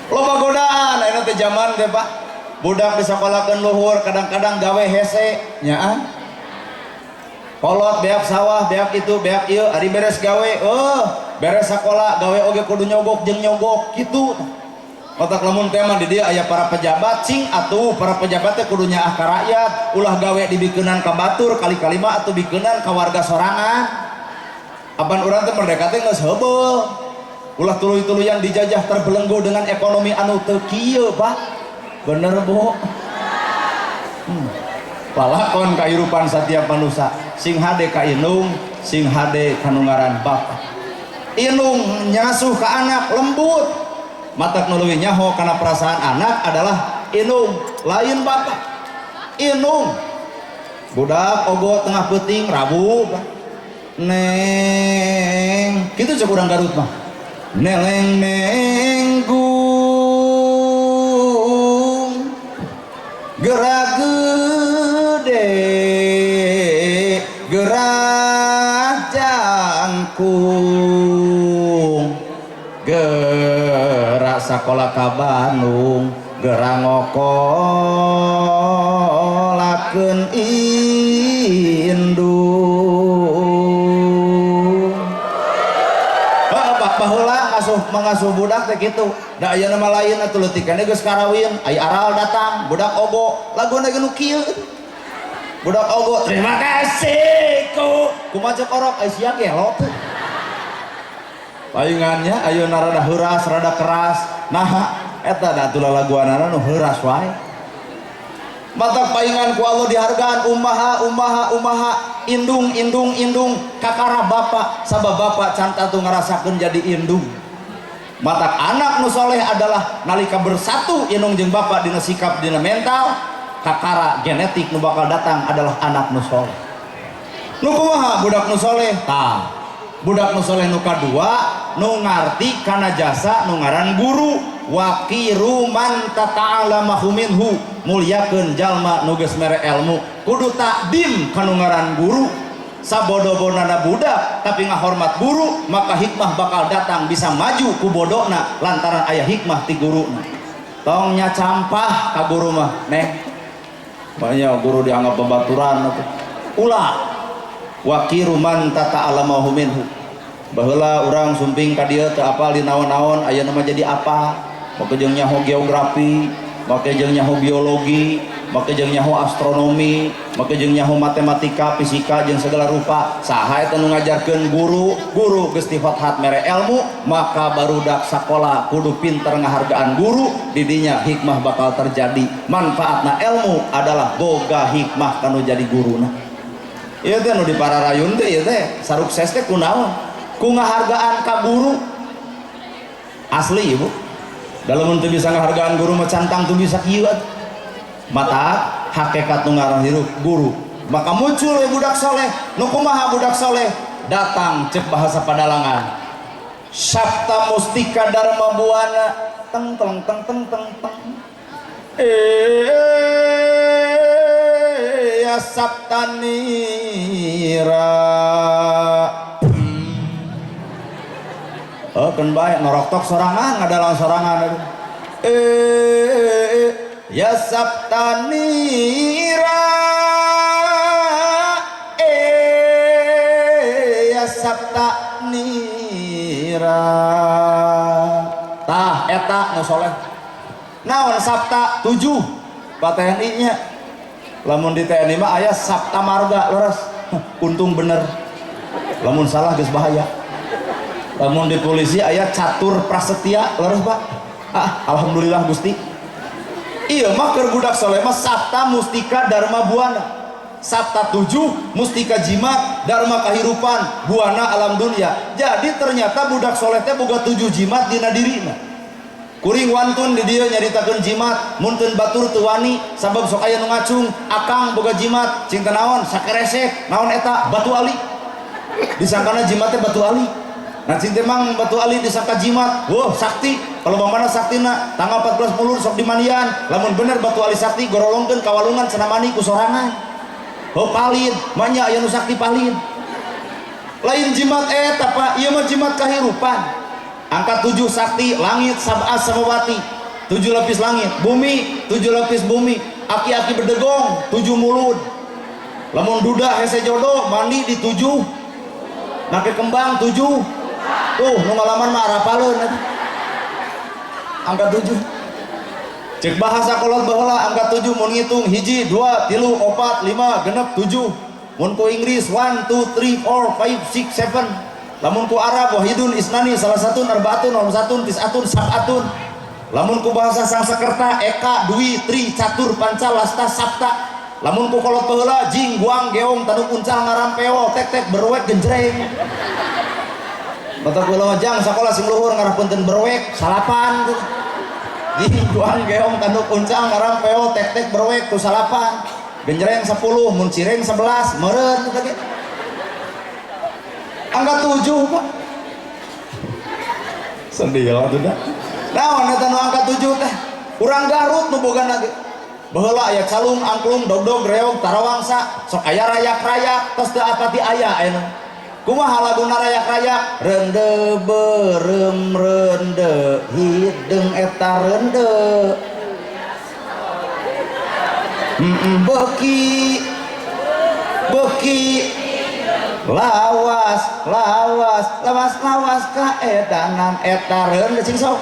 Loba godaan ayeuna teh zaman teh Pak. Budak disakolakeun luhur kadang-kadang gawe hese nyaan. Kolot beak sawah, beak itu, beak ieu, ari beres gawe, beres sakola gawe oge kudu nyogok jeung nyogok kitu. Otak lamun teh mah di dieu aya para pejabat cing atuh para pejabat teh kudu nyaah ka rakyat, ulah gawe dibikeunan ka batur kali-kali mah atuh bikeunan ka warga sorangan. Apan urang teh merdeka teh geus heubeul. Ulah tuluy-tuluyan dijajah terbelenggu dengan ekonomi anu teu kieu, Pak. Bener, Bu. Palakon kahirupan satiap manusia sing hade ka indung, sing hade ka nu ngaran bapa. Indung nyasuh ka anak lembut. Matak nu leuwih nyaho kana perasaan anak adalah indung, lain bapa. Indung. Budak ogo tengah peuting rabu, Pak. Neng, kitu cek urang Garut mah. Neleng nenggung gerak gede gerak jangkung gerak sakola ka Bandung gerak ngokolakeun indung. mangasuh budak teh kitu. Da ayeuna mah lain atuh leutikane geus karawin, ai aral datang, budak ogo, laguna ge nu kieu. Budak ogo, terima kasih ku. Kumaha cek orok ai sia gelo teh. Palingannya ayeuna rada heuras, rada keras. Nah, eta da atuh lalaguanana nu heuras wae. Mata paingan ku Allah dihargaan umaha umaha umaha indung indung indung kakara bapak sabab bapak can tatu ngarasakeun jadi indung. Mata anak nu soleh adalah nalika bersatu indung jeung bapak dina sikap dina mental kakara genetik nu bakal datang adalah anak nu soleh. Nu kumaha budak nu soleh? Tah, budak nu soleh nu kadua nu ngarti kana jasa nu ngaran guru. Waqiru man tata'alamahu minhu, mulyakeun jalma nu geus mere ilmu, kudu takdim kanu ngaran guru. Sabodo-bodona budak tapi ngahormat guru, maka hikmah bakal datang bisa maju ku bodona lantaran aya hikmah ti guruna. Tong nya campah ka guru mah neng, banyak guru dianggap babaturan atuh. Ulah waqiru man tata'alamahu minhu. Baheula urang sumping ka dieu teu apal di naon-naon, ayeuna mah jadi apa? Make jeung nyaho geografi, make jeung nyaho biologi, make jeung nyaho astronomi, make jeung nyaho matematika, fisika jeung segala rupa. Saha eta nu ngajarkeun guru? Guru geus tihothat mere ilmu, maka barudak sakola kudu pinter ngahargaan guru, di dinya hikmah bakal terjadi. Manfaatna ilmu adalah boga hikmah kanu jadi guruna. Ieu teh nu dipararayun teh ieu teh sarukses teh kunaon? Ku ngahargaan ka guru. Asli ibu. Dalam teu bisa ngahargaan guru mah cantang teu bisa kieu atuh. Mata hakikat nu ngaran hirup guru. Maka muncul we budak soleh. Nu kumaha budak soleh? Datang cek bahasa padalangan. Sabta Mustika Dharma Buana teng teng teng teng teng teng. Ya Sabta Nira. Oh, kan bae noroktok sorangan ngadalang sorangan aduh. Ya Sabta Nira. Ya Sabta Nira. Tah eta nu soleh. Naon Sabta 7 Pak TNI nya. Lamun di TNI mah aya Sabta Marga leres. Untung bener. Lamun salah geus bahaya. Lamun di polisi aya Catur Prasetya leres Pak. Ah, alhamdulillah Gusti. Iya mah keur budak soleh mah Sabta Mustika Dharma Buana. Sabta 7 Mustika jimat Dharma kahirupan Buana alam dunia. Jadi ternyata budak soleh teh boga 7 jimat dina dirina. Kuring wantun di dieu nyaritakeun jimat, mun teu batur teu wani sabab sok aya nu ngacung, akang boga jimat, cing teh naon sakeresek, naon eta batu ali. Disangkana jimat teh batu ali. Nah cing teh mang batu ali disangka jimat, wah sakti. Kalau bang mana saktina tanggal 14 mulur sok dimandian, lamun bener batu ali sakti gorolongkeun ka walungan cenah mani ku sorangan. Oh palid, manya aya nu sakti palid. Lain jimat eta Pak, ieu mah jimat kahirupan. Angka 7 sakti, langit sab'a samawati, 7 lapis langit, bumi 7 lapis bumi, aki-aki berdegong 7 mulut. Lamun duda hese jodoh mandi di 7, make kembang 7. Tuh nu ngalaman mah arapaleun atuh. Angka 7. Cek bahasa kolot baheula angka 7 mun ngitung 1 2 3 4 5 genep 7. Mun ku Inggris 1 2 3 4 5 6 7. Lamun ku Arab wahidun isnani salasatun arbaatun khamsatun tisatun sab'atun. Lamun ku bahasa Sangsekerta eka dwi tri catur panca lasta sapta. Lamun ku kolot baheula jing guang geong tanduk uncal ngarampeo tek tek berwek genjreng. Mata kula mah jang sakola sing luhur ngarah punten berwek salapan tuh. Jing guang geong tanduk uncal ngarampeo tek tek berwek tuh salapan. Genjreng 10 mun cireng 11 meureun eta ge. Angka 7 Pak. Sedih lah tuh dah. Naon eta nu angka 7 teh? Urang Garut nu boga ge. Baheula aya calung, angklung, dogdog, reog, tarawangsa, sok aya rayak-rayak, tos teu apati aya ayeuna. Kumaha laguna rayak-rayak? Rende berem rende hideung eta rende. Beki beki Lawas lawas lawas lawas kaedanan eta reunde cing sok.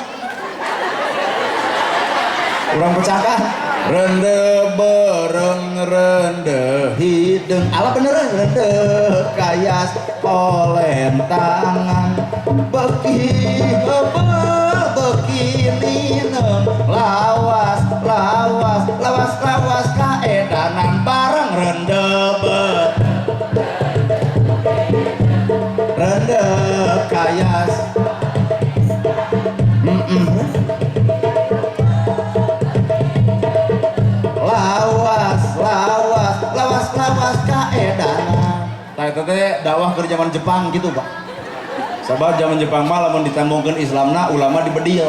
Urang pecahkan. Rende bereng rende hideung ala bener rende kayas kolentangan beki heubeul beki nineung lawas lawas lawas lawas kaedanan bareng rende bereng rende kayas. Lawas lawas lawas lawas kaedanan. Tah eta teh dakwah keur zaman Jepang gitu, Pak. Sabab zaman Jepang mah lamun ditambungkeun Islamna ulama dibedil.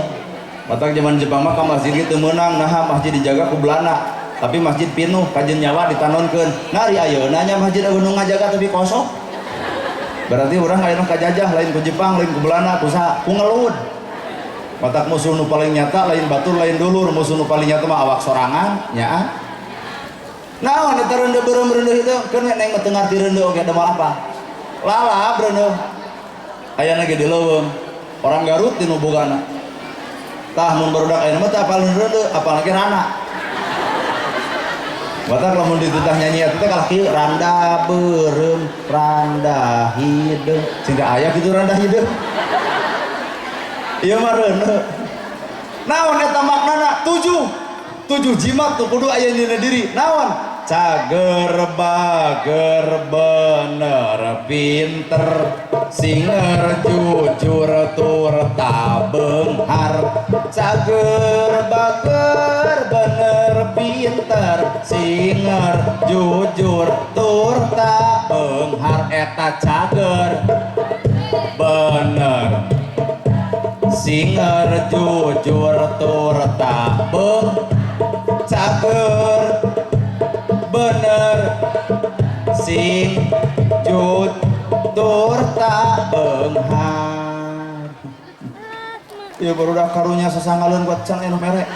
Matak zaman Jepang mah ka masjid ge teu meunang, naha masjid dijaga ku Belanda. Tapi masjid pinuh kajeun nyawa ditanonkeun. Nah ari ayeuna nya masjid anu ngajaga tapi kosong. Berarti urang ayeuna kajajah lain ku Jepang, lain ku Belanda, ku saha? Ku ngelud. Matak musuh nu paling nyata lain batur lain dulur, musuh nu paling nyata mah awak sorangan, nyaa. Naon eta reunde beureum reunde hideung? Keun we neng mah teu ngarti reunde oge da moal apa. Lalap reunde. Ayana ge di leuweung. Orang Garut di nu bogana. Tah mun barudak ayeuna mah teu apal reunde, apalagi rana. Batak lamun dititah nyanyi eta teh kalah kieu randa beureum randa hideung. Cing teh aya kitu randa hideung. Ieu mah reunde. Naon eta maknana? 7. 7 jimat tuh kudu aya dina diri. Naon? Cager bager bener pinter singer jujur tur tabenghar. Cager bager bener pinter singer jujur tur tabenghar eta cager bener singer jujur tur tabeng cager bener sing jujur tabenghar. Ya barudak karunya sasangaleun buat can anu mere.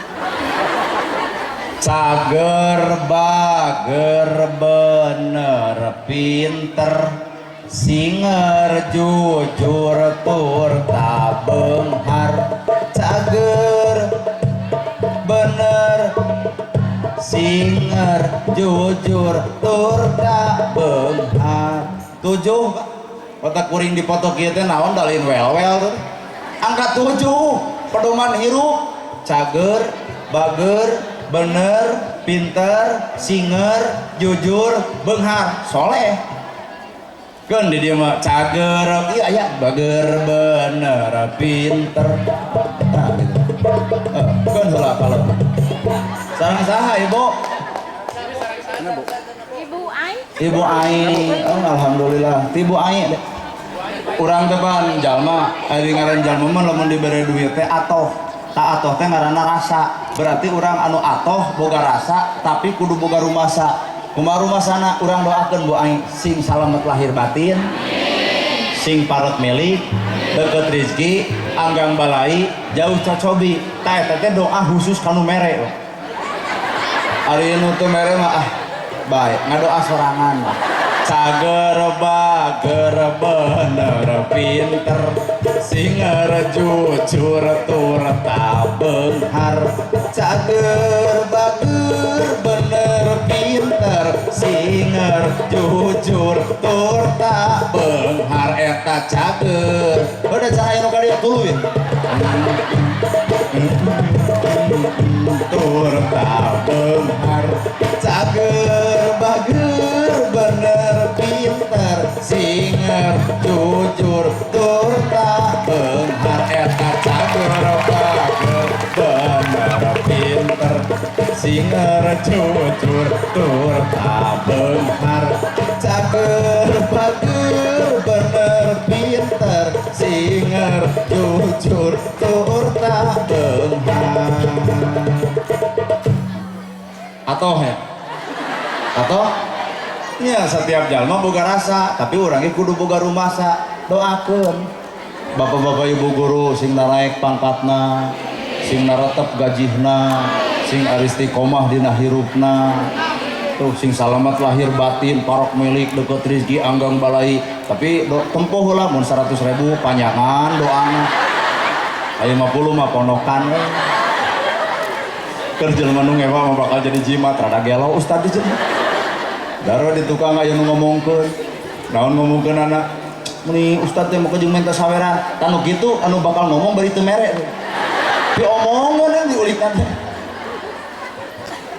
Cager bager bener pinter singer jujur tur tabenghar. Cager bener singer jujur tur tabenghar. 7 Pak. Otak kuring dipoto kieu teh naon da lain wel-wel tuh. Angka 7 pedoman hirup cager bager bener pinter singer jujur benghar soleh. Keun di dieu mah cager ieu aya bager bener pinter. Nah gitu. Keun heula kalau. Sareng saha Ibu? Ibu Ai. Ibu Ai. Oh, alhamdulillah. Ibu Ai deh. Urang teh pan jalma, ari ngaran jalma mah lamun dibere duit teh atoh. Ta atoh teh ngaranna rasa. Berarti urang anu atoh boga rasa tapi kudu boga rumasa. Kumaha rumasana urang doakeun Bu Ai sing salamet lahir batin. Sing parot milik, deket rezeki, anggang balai, jauh cocobi. Ta eta teh doa khusus kanu mere. Ari nu teu mere mah ah bae ngadoa sorangan. Cager bager bener pinter singer jujur tur tabenghar. Cager bager bener pinter singer jujur tur tabenghar eta cager. Udah cara anu ka dieu tuluy. Tur tabenghar. Cager bager bener pinter singer jujur tur tabenghar eta cager bager bener pinter singer jujur tur tabenghar. Cager bager bener pinter singer jujur tur tabenghar. Atoh ya? Atoh? Ya setiap jalma boga rasa, tapi urangnya kudu boga rumasa. Doakeun bapak-bapak ibu guru sing naraek pangkatna, sing naretep gajihna, sing aristiqomah dina hirupna, tuh sing salamat lahir batin, parok milik deket rezeki anggang balai, Tapi tempo heula mun 100.000 panjangan doana. Aya 50 mah pondokan we. Keur jelema nu ngewa mah bakal jadi jimat rada gelo ustad di jelema. Daro di tukang aya nu ngomongkeun. Naon ngomongkeun anak? Meni ustad teh mau jeung minta saweran. Tanu kitu anu bakal ngomong bari teu mere. Diomongan yang diulikan teh.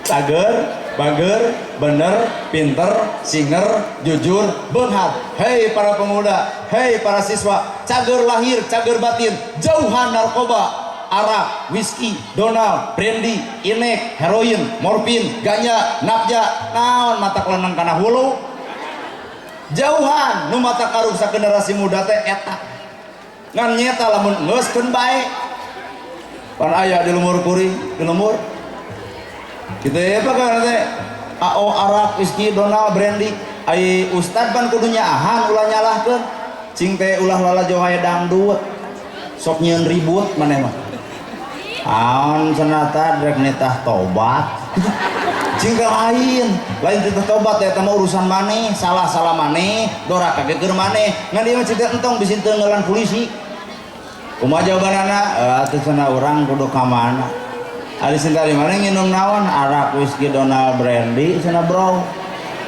Cager, bager, bener, pinter, singer, jujur, beunghar. Hei para pemuda, hei para siswa, cager lahir, cager batin, jauhan narkoba, arak, whisky, donald, brandy, inek, heroin, morfin, ganja, napja, naon mata keleneng kana hulu. Jauhan nu mata karuksa generasi muda teh eta. Ngan nyeta lamun geus keun bae. Pan aya di lumur kuring, di lumur. Kitu ya apa kan teh? AO arak, whisky, donald, brandy. Ai ustad pan kudu nyaahan ulah nyalahkeun. Cing teh ulah lalajo haye dangdut. Sok nyieun ribut maneh mah. Aon cenah tah rek nitah tobat. Cing teh lain, lain titah tobat eta mah urusan maneh, salah-salah maneh, doraka ge keur maneh. Ngan ieu mah cing teh entong bisi teu ngeulan polisi. Kumaha jawabanana? Atuh cenah urang kudu ka mana? Ari cinta di mana nginum naon? Arak, whisky, Donald, brandy, cenah bro.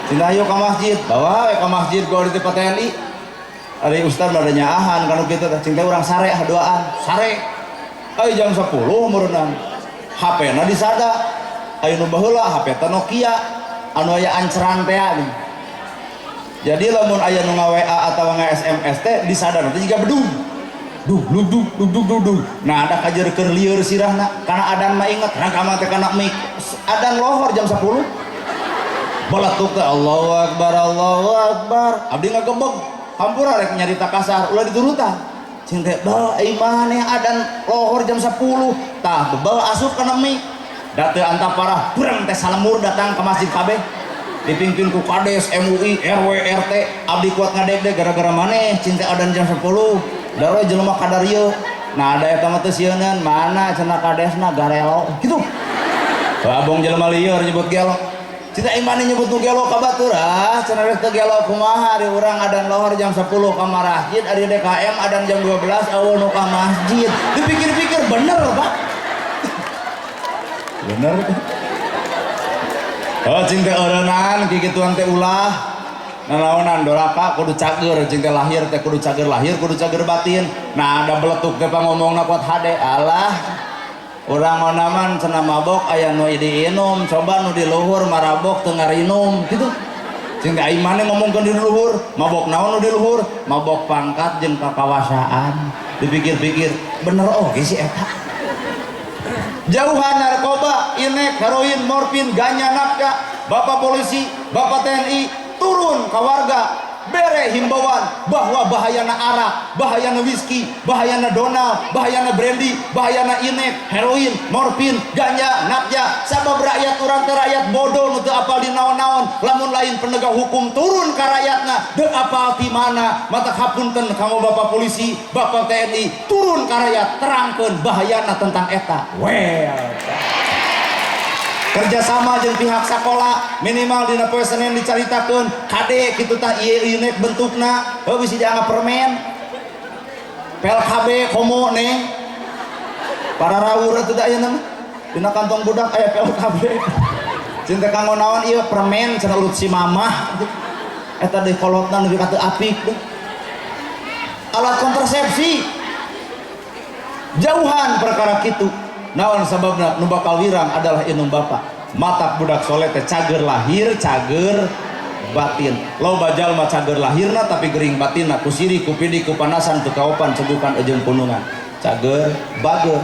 Cinta ayo ka masjid, bawa we ka masjid gua di tempat TNI. Ari ustad mah nyaahan kanu kitu teh, cing teh urang sare haduaan, sare. Ayo jam 10 meureunang. HP-na disada. Ayo nu baheula HP teh Nokia anu aya anceran teh geuning. Jadi lamun aya nu nga-WA atawa nga-SMS teh disada teh jiga bedug. Dug dug dug dug dug dug dug. Nah ada kajer keur lieur sirahna kana adan mah inget rakaman teh kana mic. Adan lohor jam 10. Baletuk teh Allahu Akbar Allahu Akbar. Abdi ngagebeg. Hampura rek nyarita kasar ulah diturutan. Cing teh bal ai maneh adan lohor jam 10. Tah bebel asup kana mic. Da teu antap parah bureng teh salemur datang ke masjid kabeh. Dipimpin ku Kades, MUI, RW, RT, abdi kuat ngadegdeg gara-gara maneh cing teh adan jam 10. Darwe jelema kadar ieu. Nah ada eta mah teu sieuneun, mana cenah kadesna garelo kitu. Abong jelema lieur nyebut gelo. Cita imane nyebut nu gelo ka batur, ah cenah rek teu gelo kumaha ari urang adan lohor jam 10 ka masjid, ari DKM adan jam 12 eueuh nu ka masjid. Dipikir-pikir bener, Pak. Bener. Oh cing teh eureunaan kikituan teh ulah. Nanaonan doraka kudu cager cing teh lahir teh kudu cager lahir kudu cager batin. Nah ada beletuk teh pangomongna kuat hade alah. Urang onaman cenah mabok aya nu diinum coba nu di luhur marabok teu ngarinum kitu. Cing teh ai maneh ngomongkeun di luhur, mabok naon nu di luhur? Mabok pangkat jeung kakawasaan. Dipikir-pikir bener oge si eta. Jauhan narkoba, inek, heroin, morfin, ganja, nafka. Bapak polisi, bapak TNI turun ke warga, bere himbauan bahwa bahayana arak, bahayana whisky, bahayana donald, bahayana brandy, bahayana inek, heroin, morfin, ganja, nafja. Sabab rakyat urang teh rakyat bodoh nu teu apal di naon-naon. Lamun lain penegak hukum turun ka rakyatna, deuk apal ti mana? Mata hapunten kamu bapak polisi, bapak TNI turun ka rakyat terangkeun bahayana tentang eta. Well, kerjasama jeung pihak sekolah minimal dina poe Senin dicaritakeun kade kitu tah ieu inek bentukna heuh bisi dianggap permen PLKB komo neng para raur atuh da ayeuna mah dina kantong budak aya PLKB cinta kanggo naon ieu permen cenah urut si mamah eta deui kolotna nepi ka teu apik deh. Alat kontrasepsi jauhan perkara kitu. Naon sababna nu bakal wirang adalah inum bapa. Matak budak soleh teh cager lahir, cager batin. Loba jalma cager lahirna tapi gering batinna ku siri, ku pidi, ku panasan, teu kaopan cegukan jeung punungan. Cager, bager.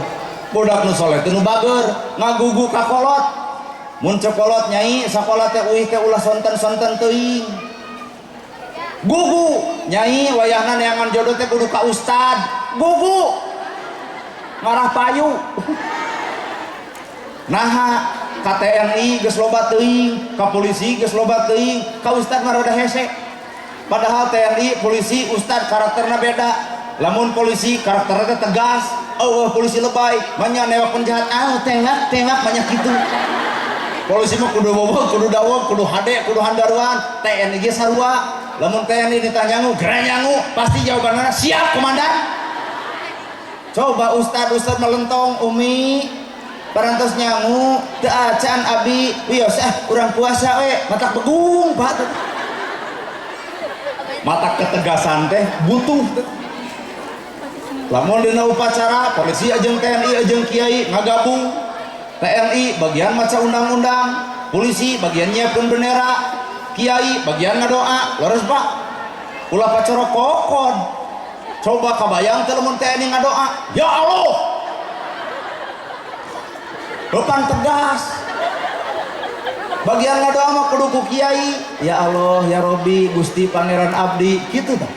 Budak nu soleh teh nu bager, ngagugu ka kolot. Mun cek kolot nyai sakola teh uih teh ulah sonten-sonten teuing. Gugu nyai wayahna neangan jodoh teh kudu ka ustad. Gugu ngarah payu. Naha ka TNI geus loba teuing, ka polisi geus loba teuing, ka ustad mah rada hese. Padahal TNI, polisi, ustad karakterna beda. Lamun polisi karakterna teh tegas, eueuh polisi lebay, manya newak penjahat, ah tewak tewak banyak kitu. Polisi mah kudu bobog, kudu dawog, kudu hade, kudu handaruan, TNI ge sarua. Lamun TNI ditah nyangu, geura nyangu, pasti jawabanna siap komandan. Coba ustad melentong umi parantos nyangu teu acan abi wios urang puasa we matak begung Pak. Mata ketegasan teh butuh. Lamun dina upacara polisi jeung TNI jeung kiai ngagabung. TNI bagian maca undang-undang, polisi bagian nyiapkeun bendera, kiai bagian ngadoa. Leres Pak. Ulah pacorok kokon. Coba kabayang teh lamun TNI ngadoa, ya Allah. Depan tegas. Bagian ngadoa mah kudu ku kiai, ya Allah ya Robbi Gusti Pangeran Abdi kitu tah.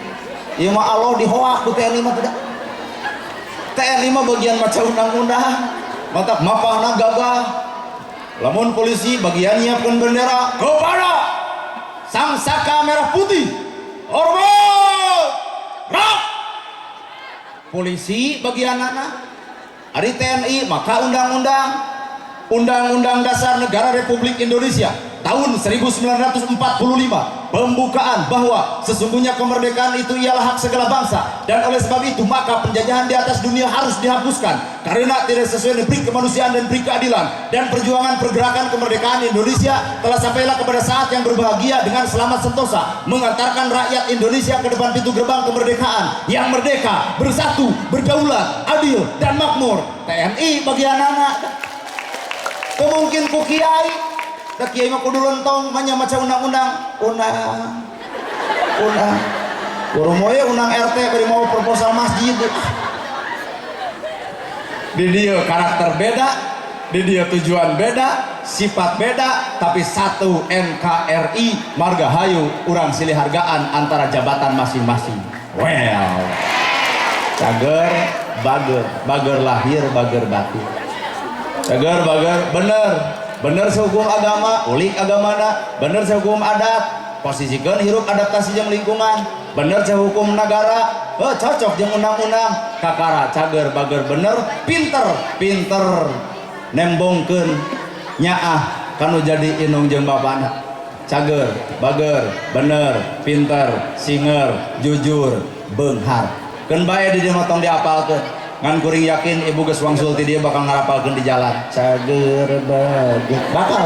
Ieu mah Allah dihoak ku TNI mah tidak. TNI mah bagian maca undang-undang, matak mapahna gagah. Lamun polisi bagian nyiapkeun bendera kepada Sang Saka Merah Putih. Hormat! Gerak! Polisi bagian anak. Ari TNI maka undang-undang Undang-Undang Dasar Negara Republik Indonesia tahun 1945 pembukaan bahwa sesungguhnya kemerdekaan itu ialah hak segala bangsa dan oleh sebab itu maka penjajahan di atas dunia harus dihapuskan karena tidak sesuai dengan peri kemanusiaan dan peri keadilan dan perjuangan pergerakan kemerdekaan Indonesia telah sampailah kepada saat yang berbahagia dengan selamat sentosa mengantarkan rakyat Indonesia ke depan pintu gerbang kemerdekaan yang merdeka, bersatu, berdaulat, adil dan makmur. TNI bagian anak mungkin ku kiai da kiai mah kudu lentong manya maca undang-undang undang undang kudu moe undang RT bari mau proposal masjid. Di dia karakter beda, di dia tujuan beda, sifat beda, tapi satu NKRI margahayu urang silih hargaan antara jabatan masing-masing. Well, cager bager, bager lahir bager batin. Cager bager bener, bener sehukum agama, ulik agamana, bener sehukum adat, posisikeun hirup adaptasi jeung lingkungan, bener sehukum negara, oh, cocok jeung undang-undang, kakara cager bager bener, pinter, pinter nembongkeun nyaah kanu jadi inung jeung bapana. Cager, bager, bener, pinter, singer, jujur, beunghar. Keun bae di dieu mah tong diapalkeun. Ngan kuring yakin ibu geus wangsul ti dieu bakal ngarapalkeun di jalan. Cager bager bakal.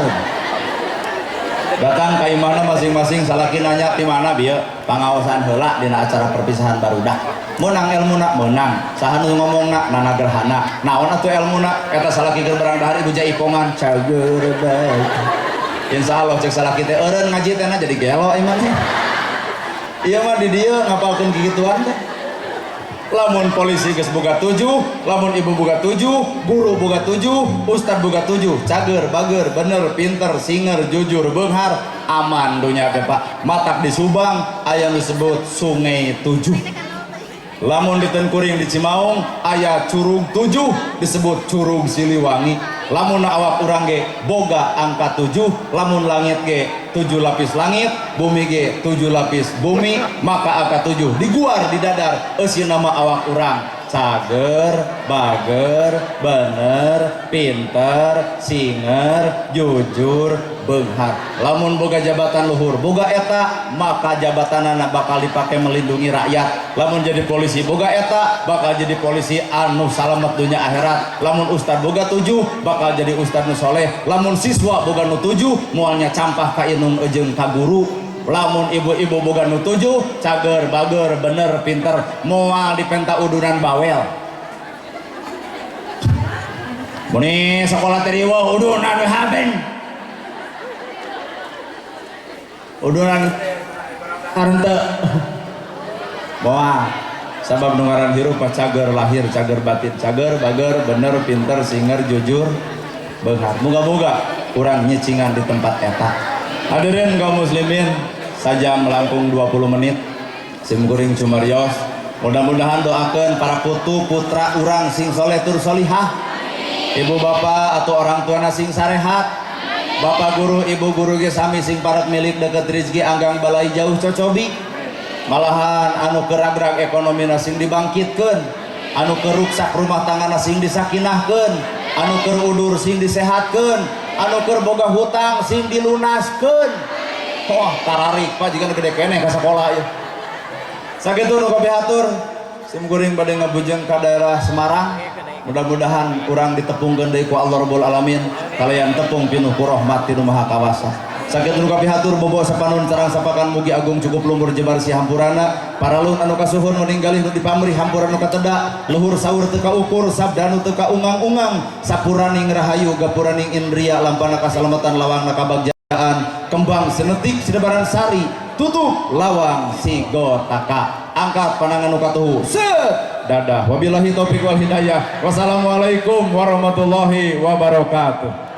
Datang ka imahna masing-masing salaki nanya ti mana bieu pangaosan heula dina acara perpisahan barudak. Meunang elmuna meunang. Saha nu ngomongna Nana Gerhana. Naon atuh elmuna eta salaki keur barang dahar ibu jaipongan. Cager bager. Insyaallah cek salaki teh eureun ngaji teh jadi gelo iman teh. Ieu mah di dieu ngapalkeun kikituan teh. Lamun polisi geus boga 7, lamun ibu boga 7, guru boga 7, ustad boga 7, cager, bager, bener, pinter, singer, jujur, beunghar, aman dunya teh Pak. Matak di Subang aya nu disebut Sungai 7. Lamun di Tengkuring di Cimaung aya Curug 7 disebut Curug Siliwangi. Lamun awak urang ge boga angka 7, lamun langit ge 7 lapis langit, bumi ge 7 lapis bumi, maka angka 7 diguar di dadar eusi nama awak urang. Cager, bager, bener, pinter, singer, jujur, beunghar. Lamun boga jabatan luhur, boga eta, maka jabatanana bakal dipake melindungi rakyat. Lamun jadi polisi boga eta, bakal jadi polisi anu salamet dunia akhirat. Lamun ustad boga 7, bakal jadi ustad nu soleh. Lamun siswa boga nu 7, moalnya campah ka inung jeung ka guru. Lamun ibu-ibu boga nu 7, cager, bager, bener, pinter, moal dipenta udunan bawel. Muni sekolah teh riweuh udunan we haben. Udunan henteu. Moal sabab nu ngaran hirup mah cager lahir, cager batin, cager, bager, bener, pinter, singer, jujur, beunghar. Moga-moga urang nyicingan di tempat eta. Hadirin kaum muslimin, sajam langkung 20 menit sim kuring cumarios. Mudah-mudahan doakeun para putu putra urang sing soleh tur solihah. Ibu bapak atau orang tua sing sarehat. Bapak guru, ibu guru ge sami sing parat milik deket rezeki anggang balai jauh cocobi. Malahan anu keragrag ekonomi sing dibangkitkeun, anu keruksak rumah tangga sing disakinahkeun, anu keur udur sing disehatkeun, anu keur boga hutang sing dilunaskeun. Wah, tararik Pak jiga nu gede keneh ka sakola ieu. Sakitu nu kapihatur. Sim kuring bade ngabujeng ka daerah Semarang. Mudah-mudahan urang ditepungkeun deui ku Allah Rabbul Alamin kalayan tepung pinuh ku rahmat ti Nu Maha Kawasa. Sakitu nu kapihatur, bobo sapanon sareng sapakan, mugi agung cukup lumbur jebar si hampurana. Paralun anu kasuhun meninggalih nu dipamrih hampura nu kateda luhur, saur teu kaukur, sabda nu teu kaungang-ungang, sapuraning rahayu, gapuraning indria, lampana kasalamatan, lawangna kabagjaan, kembang senetik sinebaran sari, tutup lawang sigotaka, angkat panangan nu katuhu set dadah. Wabillahi taufik wal hidayah, wassalamualaikum warahmatullahi wabarakatuh.